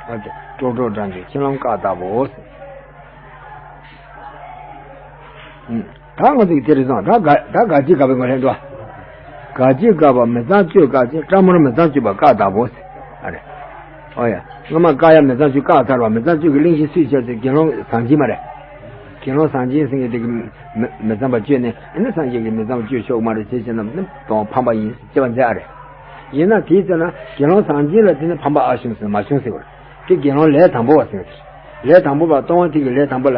ཨོ་དེ་ཀྲོག་ཀྲོག་སྒྲ་འཇུག་ཕྱི་ལམ་བཀག་ལྟ་བུའོ་ཟེར། ད་ང་ཚོ་གི་དེ་རེད་སོང་ད་དགག་ད་དགག་བྱའི་དགག་པའི་ངོས་ལེན་འགྲོ། དགག་བྱའི་དགག་པ་མི་ཚངས་སྤྱོད་དགག་ཅིང་བཀྲ་མོལ་མི་ཚངས་སྤྱོད་པ་བཀག་ལྟ་བུ། ཨ་རེ། ཨོ་ཡ། སྔ་མ་བཀག་ཡ་མི་ཚངས་སྤྱོད་བཀག་ཚར་བ་མི་ཚངས་སྤྱོད་ཀྱི་གླེང་གཞི་སུས་བྱས་ཚེ་དགེ་སློང་བཟང་སྦྱིན་མ་རེད། དགེ་སློང་བཟང་སྦྱིན་ཟེར་མཁན་དེ་གི་མི་མི་ཚངས་པ་སྤྱོད་ནས་ཨ་ནི་སངས་རྒྱས་ཀྱི་མི་ཚངས་པ་སྤྱོད་ཆོག་མ་རེད་ཅེས་བྱས་ན་ནི་དོན་ཕམ་པ་ཡིན་ཅེས་པ་མཛད་ཨ་རེ། ཡིན་ན་དེའི་ཚེ་ན་དགེ་སློང་བཟང་སྦྱིན་ལ་དེ་ནི་ཕམ་པ་ཨ་བྱུང་ཟེར་མ་བྱུང་ཟེར་བ་རེད། དེ་དགེ་སློང་ལས་དང་པོ་བ་ཟེར་བ་དེ་རེད། ལས་དང་པོ་བ་ལྟུང་བ་དེ་གི་ལས་དང་པོ་ལ་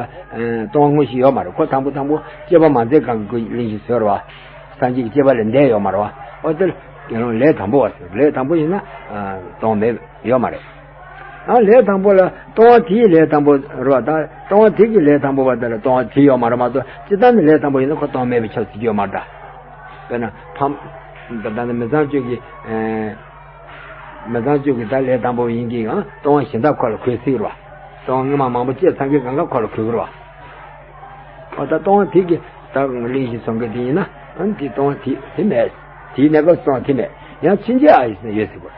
ལྟུང་བ་དངོས་གཞི་ཡོད་མ་རེད། ཁོ་དང་པོ་དང་པོ་སྤྱོད་པ་མ་མཛད་གང་གི་གླེང་གཞི་བཟོས་རེད་བ། སངས་རྒྱས་ཀྱི་སྤྱོད་པ་ལས་འདས་ཡོད་མ་རེད་བ། ཨོ་དེ་དགེ་སློང་ལས་དང་པོ་བ་ཟེར་ལས་དང་པོ་ཡིན་ན་ལྟུང་བ་མེད་ཡོད་མ་རེད། ཨ་ལས་དང་པོ་ལ་ལྟུང་བ་དེའི་ལས་དང་པོ་རེད་བ། ད་ལྟུང་བ་དེ་གི་ལས་དང་པོ་བ་དེ་ལ་ལྟུང་བ་དེ་ཡོད་མ་རེད་མ་གཏོགས་སྤྱིར་བཏང་ནི་ལས་དང་པོ་ཡིན་ན་ཁོ་ལྟུང་བ་མེད་པའི་ཆ་ཟིག་ཡོད་མ་རེད་ད། དཔེར་ན་ཕམ། ད་ད་ནི་མི་ཚངས་སྤྱོད་ཀྱི། མི་ཚངས་སྤྱོད་ཀྱི་ད་ལས་དང་པོ་ཡིན་གྱི་ཡང་ལྟུང་བ་གཞན་དག་ཁོ་ལ་གོས་སྲིད་རེད་བ། ལྟུང་བ་སྔོན་མ་མང་པོ་སྤྱད་ཚང་གི་གང་ག་ཁོ་ལ་གོས་ཀྱི་རེད་བ། ཨོ་ད་ལྟུང་བ་དེ་གི་ད་གླེང་གཞི་བཟོ་མཁན་དེ་ཡིན་ན་ཨ་ནི་དེ་ལྟུང་བ་དེ་དེ་མེད། དེའི་གནས་སྐབས་སུ་ལྟུང་བ་དེ་མེད། ཡང་ཕྱིན་ཆད་ཨ་ཡིན་ཟེར་ཡོད་ཟེར་གོ།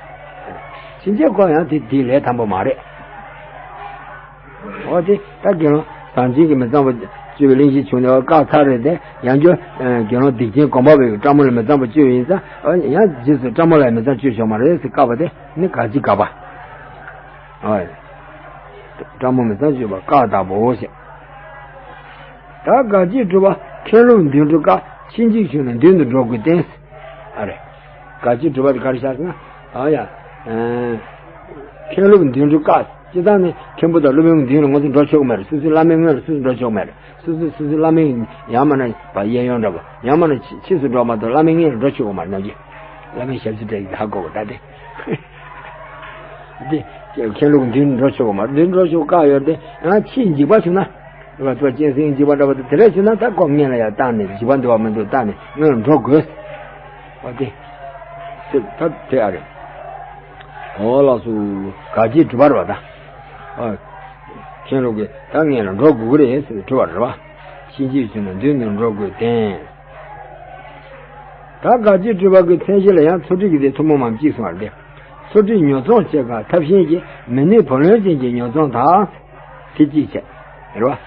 ཕྱིན་ཆད་ཁོ་ཡང་དེ་དེའི་ལས་དང་པོ་མ་རེད། འོ་དེ་ད་དགེ་སློང་བཟང་སྦྱིན་གྱི་མི་ཚངས་པ་སྤྱོད་པའི་གླེང་གཞི་བྱུང་ནས་བཀག་ཚར་རེད་དེ་ཡང་བསྐྱར་དགེ་སློང་སྡིག་ཅན་གོམ་པ་བས་བཀྲ་མོལ་ལ་མི་ཚངས་པ་སྤྱོད་ཡིན་ཙང་ཡང་རྗེས་སུ་བཀྲ་མོལ་ལ་མི་ཚངས་སྤྱོད་ཆོག་མ་རེད་ཟེར་བཀག་པ་དེ་ནི་དགག་བྱའི་དགག་པ། འོ། བཀྲ་མོལ་མི་ཚངས་སྤྱོད་པ་བཀག་ལྟ་བུའོ་ཞེས། ད་དགག་བྱའི་སྒྲུབ་པ་ཁས་བླངས་མདུན་དུ་བཀག་ཕྱིན་ཅི་བྱུང་ནས་མདུན་དུ་འགྲོ་དགོས་བསྟན། ཨ་རེ། དགག་བྱའི་སྒྲུབ་པ་དེ་ག་རེ་བཞག་ཟེར་ན། ཨ་ཡ། ཨ། མཁན་སློབ་མདུན་དུ་བཀག་སྤྱིར་བཏང་ནི་མཁན་པོ་དང་སློབ་དཔོན་མདུན་ལ་ང་ཚོ་འགྲོ་ཆོག་གི་མ་རེད། སོ་སོའི་བླ་མའི་སྔོན་ལ་སོ་སོ་འགྲོ་ཆོག་གི་མ་རེད། སོ་སོས་སོ་སོའི་བླ་མའི་ཡང་མིན་ན་བ་གཡས་གཡོན་འདྲ་པོ། ཡང་མིན་ན་ཕྱི་ཕྱིས་སུ་འགྲོ་མ་གཏོགས་བླ་མའི་སྔོན་ལ་འགྲོ་ཆོག་གི་མ་རེད། ནམ་རྒྱུན་བླ་མའི་ཞབས་ཕྱི་སྤྲད་ཀྱི་ཧ་གོ་གི་ད་དེ། དེ་མཁན་སློབ་མདུན་འགྲོ་ཆོག་གི་མ་རེད། མདུན་འགྲོ་ཆོག་བཀག་ཡོད་དེ། ཡང་ཕྱིས་འཇིགས་པ་བྱུང་ན། རེད་བ། ཏོ་གཅན་གཟན་འཇིགས་པ་འདྲ་བ་དེ་དེ་འདྲ་བྱུང་ན་ད་ཁོ་སྔོན་ལ་ཡར་བཏང་ནས། འཇིགས་པ་འདུག་བ་མི་འདུག་བལྟས་ནས་སྔོན་ལ་འགྲོ་དགོས། འོ་དེ། ད་དེ་ཨ་རེད། འོ་ལགས་སོ། དགག་བྱའི་སྒྲུབ་པ་རེད་བ་ད། ཨ། མཁན་སློབ་ཀྱིས་ད་སྔོན་ལ་འགྲོ་དགོས་ཀྱི་རེད་ཟེར་ནས་སྒྲུབ་པ་རེད་བ། ཕྱིས་འཇིགས་བྱུང་ན་མདུན་དུ་འགྲོ་དགོས་བསྟན། ད་དགག་བྱའི་སྒྲུབ་པ་གི་མཚན་གཞི་ལ་ཡང་ཚོགས་སྒྲིག་གི་དེ་ཐུན་མོང་མ་གཅིག་གསུངས་པ་རེད། ཚོགས་སྒྲིག་ཉོ་ཚོང་བྱེད་སྐབས་ཐབས་གཞན་གྱིས་མི་ནུས་བུ་ལོན་ཅན་གྱི་ཉོ་ཚོང་དང་། དེ་གཅིག་བྱས། རེད་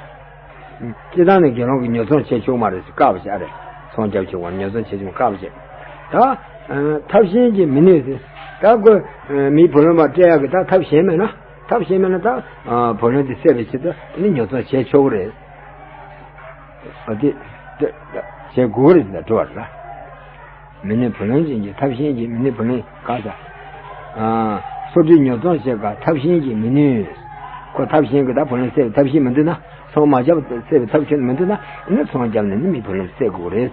བ། སྤྱིར་བཏང་ནས་དགེ་སློང་གི་ཉོ་ཚོང་བྱེད་ཆོག་མ་རེད་ཟེར། བཀག་པ་བྱས་རེད། ཚོང་རྒྱབ་ཆོག་པ་ཉོ་ཚོང་བྱེད་ཆོག་པ་བཀག་པ་བྱས། ད་ཨ་ཐབས་གཞན་གྱིས་མི་ནུས་ཟེར། ད་ཁོ་ཨ་མིའི་བུ་ལོན་པ་སྤྲད་ཡག་གི་ད་ཐབས་གཞན་མེད་ན། ཐབས་གཞན་མེད་ན་ད་ཨ་བུ་ལོན་དེ་སེལ་བའི་ཆེད་དུ་ནི་ཉོ་ཚོང་བྱེད་ཆོག་གི་རེད། ཨ་དེ་དེ་བྱེད་དགོས་རེད་ཟེར་འགྲོ་བ་རེད་ལ། མི་ནུས་བུ་ལོན་ཅན་གྱི། ཐབས་གཞན་གྱིས་མི་ནུས། བུ་ལོན་ག་ས། ཨ་ཚོགས་སྒྲིག་ཉོ་ཚོང་བྱེད་སྐབས་ཐབས་གཞན་གྱིས་མི་ནུས། ཁོ་ཐབས་གཞན་གྱིས་ད་བུ་ལོན་སེལ་བའི་ཐབས་གཞན་མི་འདུག་ན། ཚོང་མ་བརྒྱབ་སེལ་བའི་ཐབས་གཞན་མི་འདུག་ན། ཨ་ནི་ཚོང་བརྒྱབ་ནས་ནི་མི་བུ་ལོན་སེལ་དགོས་རེད།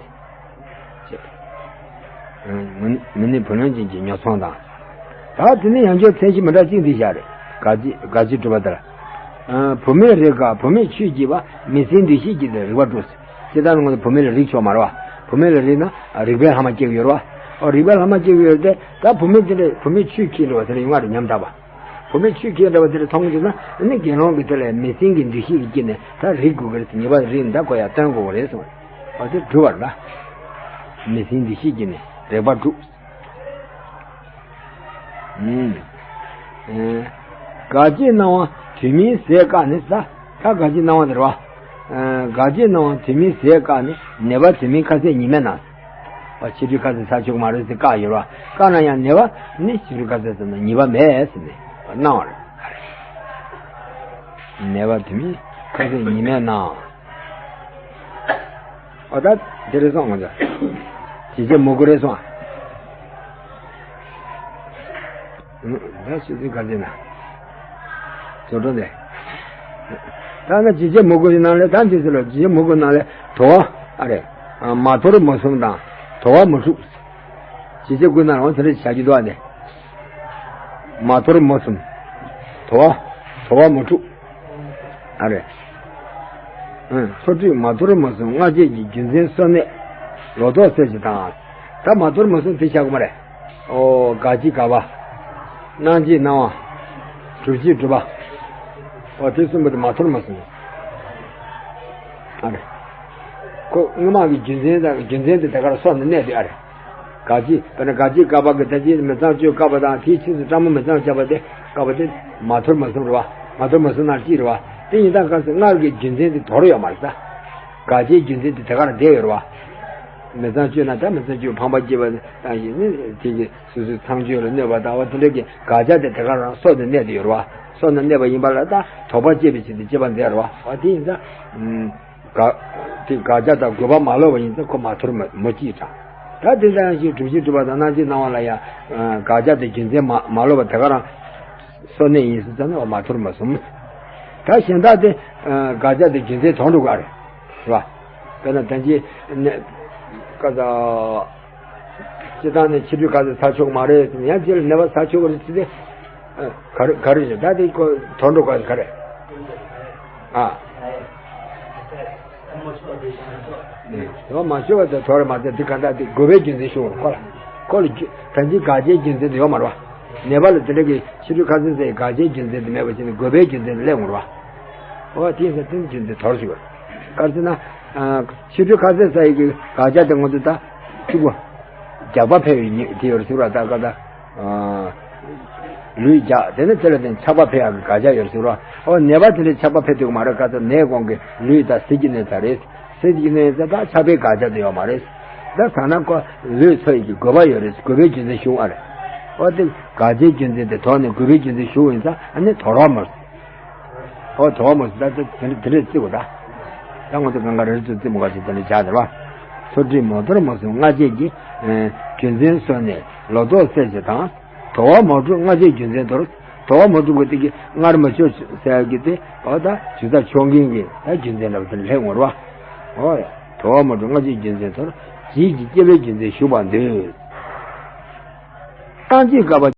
མི་ནུས་བུ་ལོན་ཅན་གྱི་ཉོ་ཚོང་དང་། ད་དེ་ནི་ཡང་བསྐྱར་མཚན་གཞི་མི་འདྲ་གཅིག་འདི་བཞག་རེད། དགག་བྱའི་དགག་བྱའི་སྒྲུབ་པ་ལྟར། ཨ་བུད་མེད་རེག་སྐབས་བུད་མེད་ཆོས་བགྱིས་པ་མི་སེམས་འདུ་ཤེས་ཀྱི་རེག་པ་དྲུག་སྤྱིར་བཏང་ང་ཚོ་བུད་མེད་ལ་རེག་ཆོག་མ་རེད་བ། བུད་མེད་ལ་རེག་ན་རེག་པའི་ལྷག་མ་སྐྱེ་གི་ཡོད་རེད་བ། ཨོ་རེག་པའི་ལྷག་མ་སྐྱེ་གི་ཡོད་དེ། ད་བུད་མེད་དེ་འདྲ་བུད་མེད་ཆོས་བགྱིས་འདྲ་བ་དེ་འདྲ་ཡོང་བ་རེད་ཉམ་ཐག་པ། བུད་མེད་ཆོས་བགྱིས་འདྲ་བ་དེ་འདྲ་མཐོང་གི་འདུག་ན། ཨ་ནི་དགེ་སློང་གི་དེ་ལ་མི་སེམས་ཀྱི་འདུ་ཤེས་ཀྱི་དཀྱིལ་ནས་ད་རེག་དགོས་ཀྱི་རེད། ཉེས་པ་རེག་ན་ད་ཁོ་ཡར་བཏོན་དགོས་ཀྱི་རེད་གསུངས། ཨོ་དེ་སྒྲུབ་པ་རེད་ལ། མི་སེམས་འདུ་ཤེས་ཀྱི་ནི་རེག་པ་དྲུག་ཨུམ། ཨེ། དགག་བྱའི་སྣང་བ་དུས་མིན་ཟས་བཀག་ནས་ཟ། ད་དགག་བྱའི་སྣང་བ་དེ་རེད་བ། ཨེ། དགག་བྱའི་སྣང་བ་དུས་མིན་ཟས་བཀག་ནས། ནད་པ་དུས་མིན་ཁ་ཟས་ཉི་མས་ན། ཨ་ཕྱི་དྲོའི་ཁ་ཟས་ཟ་ཆོག་གི་མ་རེད་ཟེར་བཀག་ཡོད་རེད་བ། བཀག་ན་ཡང་ནད་པ་ནི་ཕྱི་དྲོའི་ཁ་ཟས་ཟ་ན་ཉེས་པ་མེད་ཟེར་ནས་སྣང་བ་རེད། ནད་པ་དུས་མིན་ཁ་ཟས་ཉི་མས་ན། ཨོ་ད་དེ་རེད་སོང་ང་ཚོ། ཇི་བྱེད་མི་དགོས་རེད་སོང་ཨ། ད་ཆུ་ཚོད་ག་ཚོད་ན། བཟོ་གྲྭ་ནས། ད་ནི་ཇི་བྱེད་མི་དགོས་ཀྱི་ནང་ལས། ད་འདི་ཚོ་ལ་ཇི་བྱེད་མི་དགོས་ནང་ལས་དོར་བ་ཨ་རེ། མ་དོར་མུ་གསུམ་དང་དོར་བ་མུ་དྲུག་ཇི་བྱེད་དགོས་ནང་ལ་འོ་དེ་འདྲ་བྱ་རྒྱུ་འདུག་ཨ་ནི། མ་དོར་མུ་གསུམ། དོར་བ་དོར་བ་མུ་དྲུག་ཨ་རེ། ཨང་། ཚོགས་སྒྲིག་མ་དོར་མུ་གསུམ་སྔར་བྱས་ཀྱི་རྒྱུ་མཚན་གསོ་གནད་ལོག་རྟོག་སེལ་བྱེད་དང་། ད་མ་དོར་མུ་གསུམ་དེ་བྱ་དགོས་མ་རེད། ཨོ་དགག་བྱའི་དགག་པ། སྣང་བྱའི་སྣང་བ། སྒྲུབ་བྱའི་སྒྲུབ་པ། ཨོ་དེ་གསུམ་པོ་དེ་མ་དོར་མུ་གསུམ། ཨ་རེ། ཁོ་སྔོན་མ་གི་རྒྱུ་མཚན་དང་རྒྱུ་མཚན་དེ་དེ་གར་སོ་ནས་གནས་དུས་ཨ་རེ། དགག་བྱའི། དཔེར་ན་དགག་བྱའི་བཀག་པ་གི་ད་ཅི་མི་ཚངས་སྤྱོད་བཀག་པ་དང་དེའི་ཕྱིས་སུ་ཕྲ་མོ་མི་ཚངས་སྤྱོད་བཀག་པ་དེ། བཀག་པ་དེ་མ་དོར་མུ་གསུམ་རེད་བ། མ་དོར་མུ་གསུམ་ནང་གཅིག་རེད་བ། དེ་ཡིན་དང་སྐབས་སུ་སྔར་གྱི་རྒྱུ་མཚན་དེ་དོར་ཡོད་མ་རེད་ད། དགག་བྱའི་རྒྱུ་མཚན་དེ་དེ་གར་བསྡད་ཡོད་རེད་བ། མི་ཚངས་སྤྱོད་ན་ད་མི་ཚངས་སྤྱོད་ཕངས་པ་སྐྱེས་པ་དང་བཞིན་ནི་དེ་གི་སོ་སོའི་ཚངས་སྤྱོད་ལ་གནོད་པ་དང་བ་དེ་འདྲ་གི་དགག་བྱ་དེ་དེ་གར་རང་སོ་ནས་གནས་དུ་ཡོད་རེད་བ། སོ་ནས་གནས་པ་ཡིན་པ་ལ་ད་དོགས་པ་སྐྱེས་པའི་ཕྱིར་དེ་སྐྱེས་པ་མཛད་རེད་བ། བ་དེ་ཡིན་ཙང་། དགག་དེ་དགག་བྱ་དང་དགོས་པ་མ་ལོག་པ་ཡིན་ཙང་ཁོ་མ་དོར་མུ་མུ་གཅིག་དྲངས། ད་དེ་ལྟར་ཡང་ཞིང་སྒྲུབ་བྱེད་སྒྲུབ་པ་དང་སྣང་བྱེད་སྣང་བ་ལ་ཡང་། དགག་བྱ་དེ་རྒྱུ་མཚན་མ་མ་ལོག་པ་དེ་ག་རང་སོ་གནས་ཡིན་ཟེར་ཙང་ནི་མ་དོར་མུ་གསུམ། ད་གཞན་དག་དེ་དགག་བྱ་དེ་རྒྱུ་མཚན་དོར་འགྲོ་ག་རེད། རེད་བ། དཔེར་ན་ད་ཅི་ནས་ཀ་ད། སྤྱིར་བཏང་ནས་ཕྱི་དྲོའི་ཁ་ཟས་ཟ་ཆོག་མ་རེད་ཟེར་ནས། ཡང་དེ་ལ་ནད་པ་ཟ་ཆོག་གི་རེད་ཟེར་ཏེ། ཨ། ག་རེ་ག་རེ་རེད། ད་དེ་ཁོ་དོར་འགྲོ་ག་ག་རེ། ཨ། དོར་མ་ཆོག་པ་དེ་དོར་མ་ཟད་དེ་ག་འདྲ་དེ་དགོས་པའི་རྒྱུ་མཚན་ཞུ་བར་ཁོ་ལ། ཁོ་ལ་རྒྱུ་ད་ཅི་དགག་བྱའི་རྒྱུ་མཚན་དེ་ཡོད་མ་རེད་བ། ནད་པ་ལ་དེ་འདྲ་གི་ཕྱི་དྲོའི་ཁ་ཟས་ཟ་ཡི་དགག་བྱའི་རྒྱུ་མཚན་དེ་མེད་པ་བྱས་ནས་དགོས་པའི་རྒྱུ་མཚན་དེ་སླེབས་འོང་རེད་བ། འོ་དེ་ཡིན་ཙང་དེ་རྒྱུ་མཚན་དོར་ཞུ་བར། ག་རེ་ཟེར་ན། ཨ། ཕྱི་དྲོའི་ཁ་ཟས་ཟ་ཡི་གི་དགག་བྱ་དེ་ང་ཚོ་ད་གཅིག་པོ། རྒྱགས་པ་འཕེལ་བའི་ཉེས་དེ་ཡོད་ཟེར་བ་ད་ག་ད། ཨ། ལུས་རྒྱགས་དེ་ནི་དེ་ལ་བརྟེན་ཆགས་པ་འཕེལ་ཡག་གི་དགག་བྱ་ཡོད་ཟེར་བ། ཨོ་ནད་པ་དེ་འདྲའི་ཆགས་པ་འཕེལ་ཐུབ་ཀྱི་མ་རེད། ག་ད་ནད་གོང་གི་ལུས་དང་ཟས་ཀྱི་གནས་ཚང་རེད། ཟས་ཀྱི་གནས་ཚང་ད་ཆགས་པའི་དགག་བྱ་དེ་ཡོད་མ་རེད། ད་ཐ་ན་ཁོ་ལུས་འཚོ་ཡི་གི་དགོས་པ་ཡོད་རེད། དགོས་པའི་རྒྱུ་མཚན་ཞུ་བ་རེད། ཨོ་དེ་དགག་བྱའི་རྒྱུ་མཚན་དེ་དོར་ནས་དགོས་པའི་རྒྱུ་མཚན་ཞུ་བ་ཡིན་ཙང་ཨ་ནི་དོར་བ་མ་རེད། ཨོ་དོར་བ་མ་རེད། ད་དེ་དེ་འདྲས་བརྩི་དགོས་ད། ད་ང་ཚོ་གང་ག་རེ་རེ་ཚོ་བརྩི་མ་དགོས་ཞེས་དེ་འདྲས་བྱ་ཟེར་བ། ཚོགས་དྲི་མ་དོར་མ་གསུངས་སྔ་རྗེས་ཀྱི། རྒྱུ་མཚན་གསོལ་ནས་ལོ་ཏོག་སད་ཅེས་དང་། དོར་བ་མ་བསྒྲུབས་སྔ་རྗེས་རྒྱུ་མཚན་དོར། དོར་བ་མ་བསྒྲུབས་པ་དེ་གིས་སྔར་མ་ཆོད་ཟེར་གྱི་དེ་འོ་ད་ཇི་ལྟར་ཆོག་མཁན་གྱི་ད་རྒྱུ་མཚན་འདྲ་པོ་དེ་སླེབས་ཡོང་བ་རེད་པ། འོ་ཡ། དོར་བ་མ་བསྒྲུབས་སྔ་རྗེས་རྒྱུ་མཚན་དོར། རྗེས་ཀྱི་སྐྱེ་བའི་རྒྱུ་མཚན་ཞུགས་པར་འདོད། རྟག་གཅིག་དགག་པ།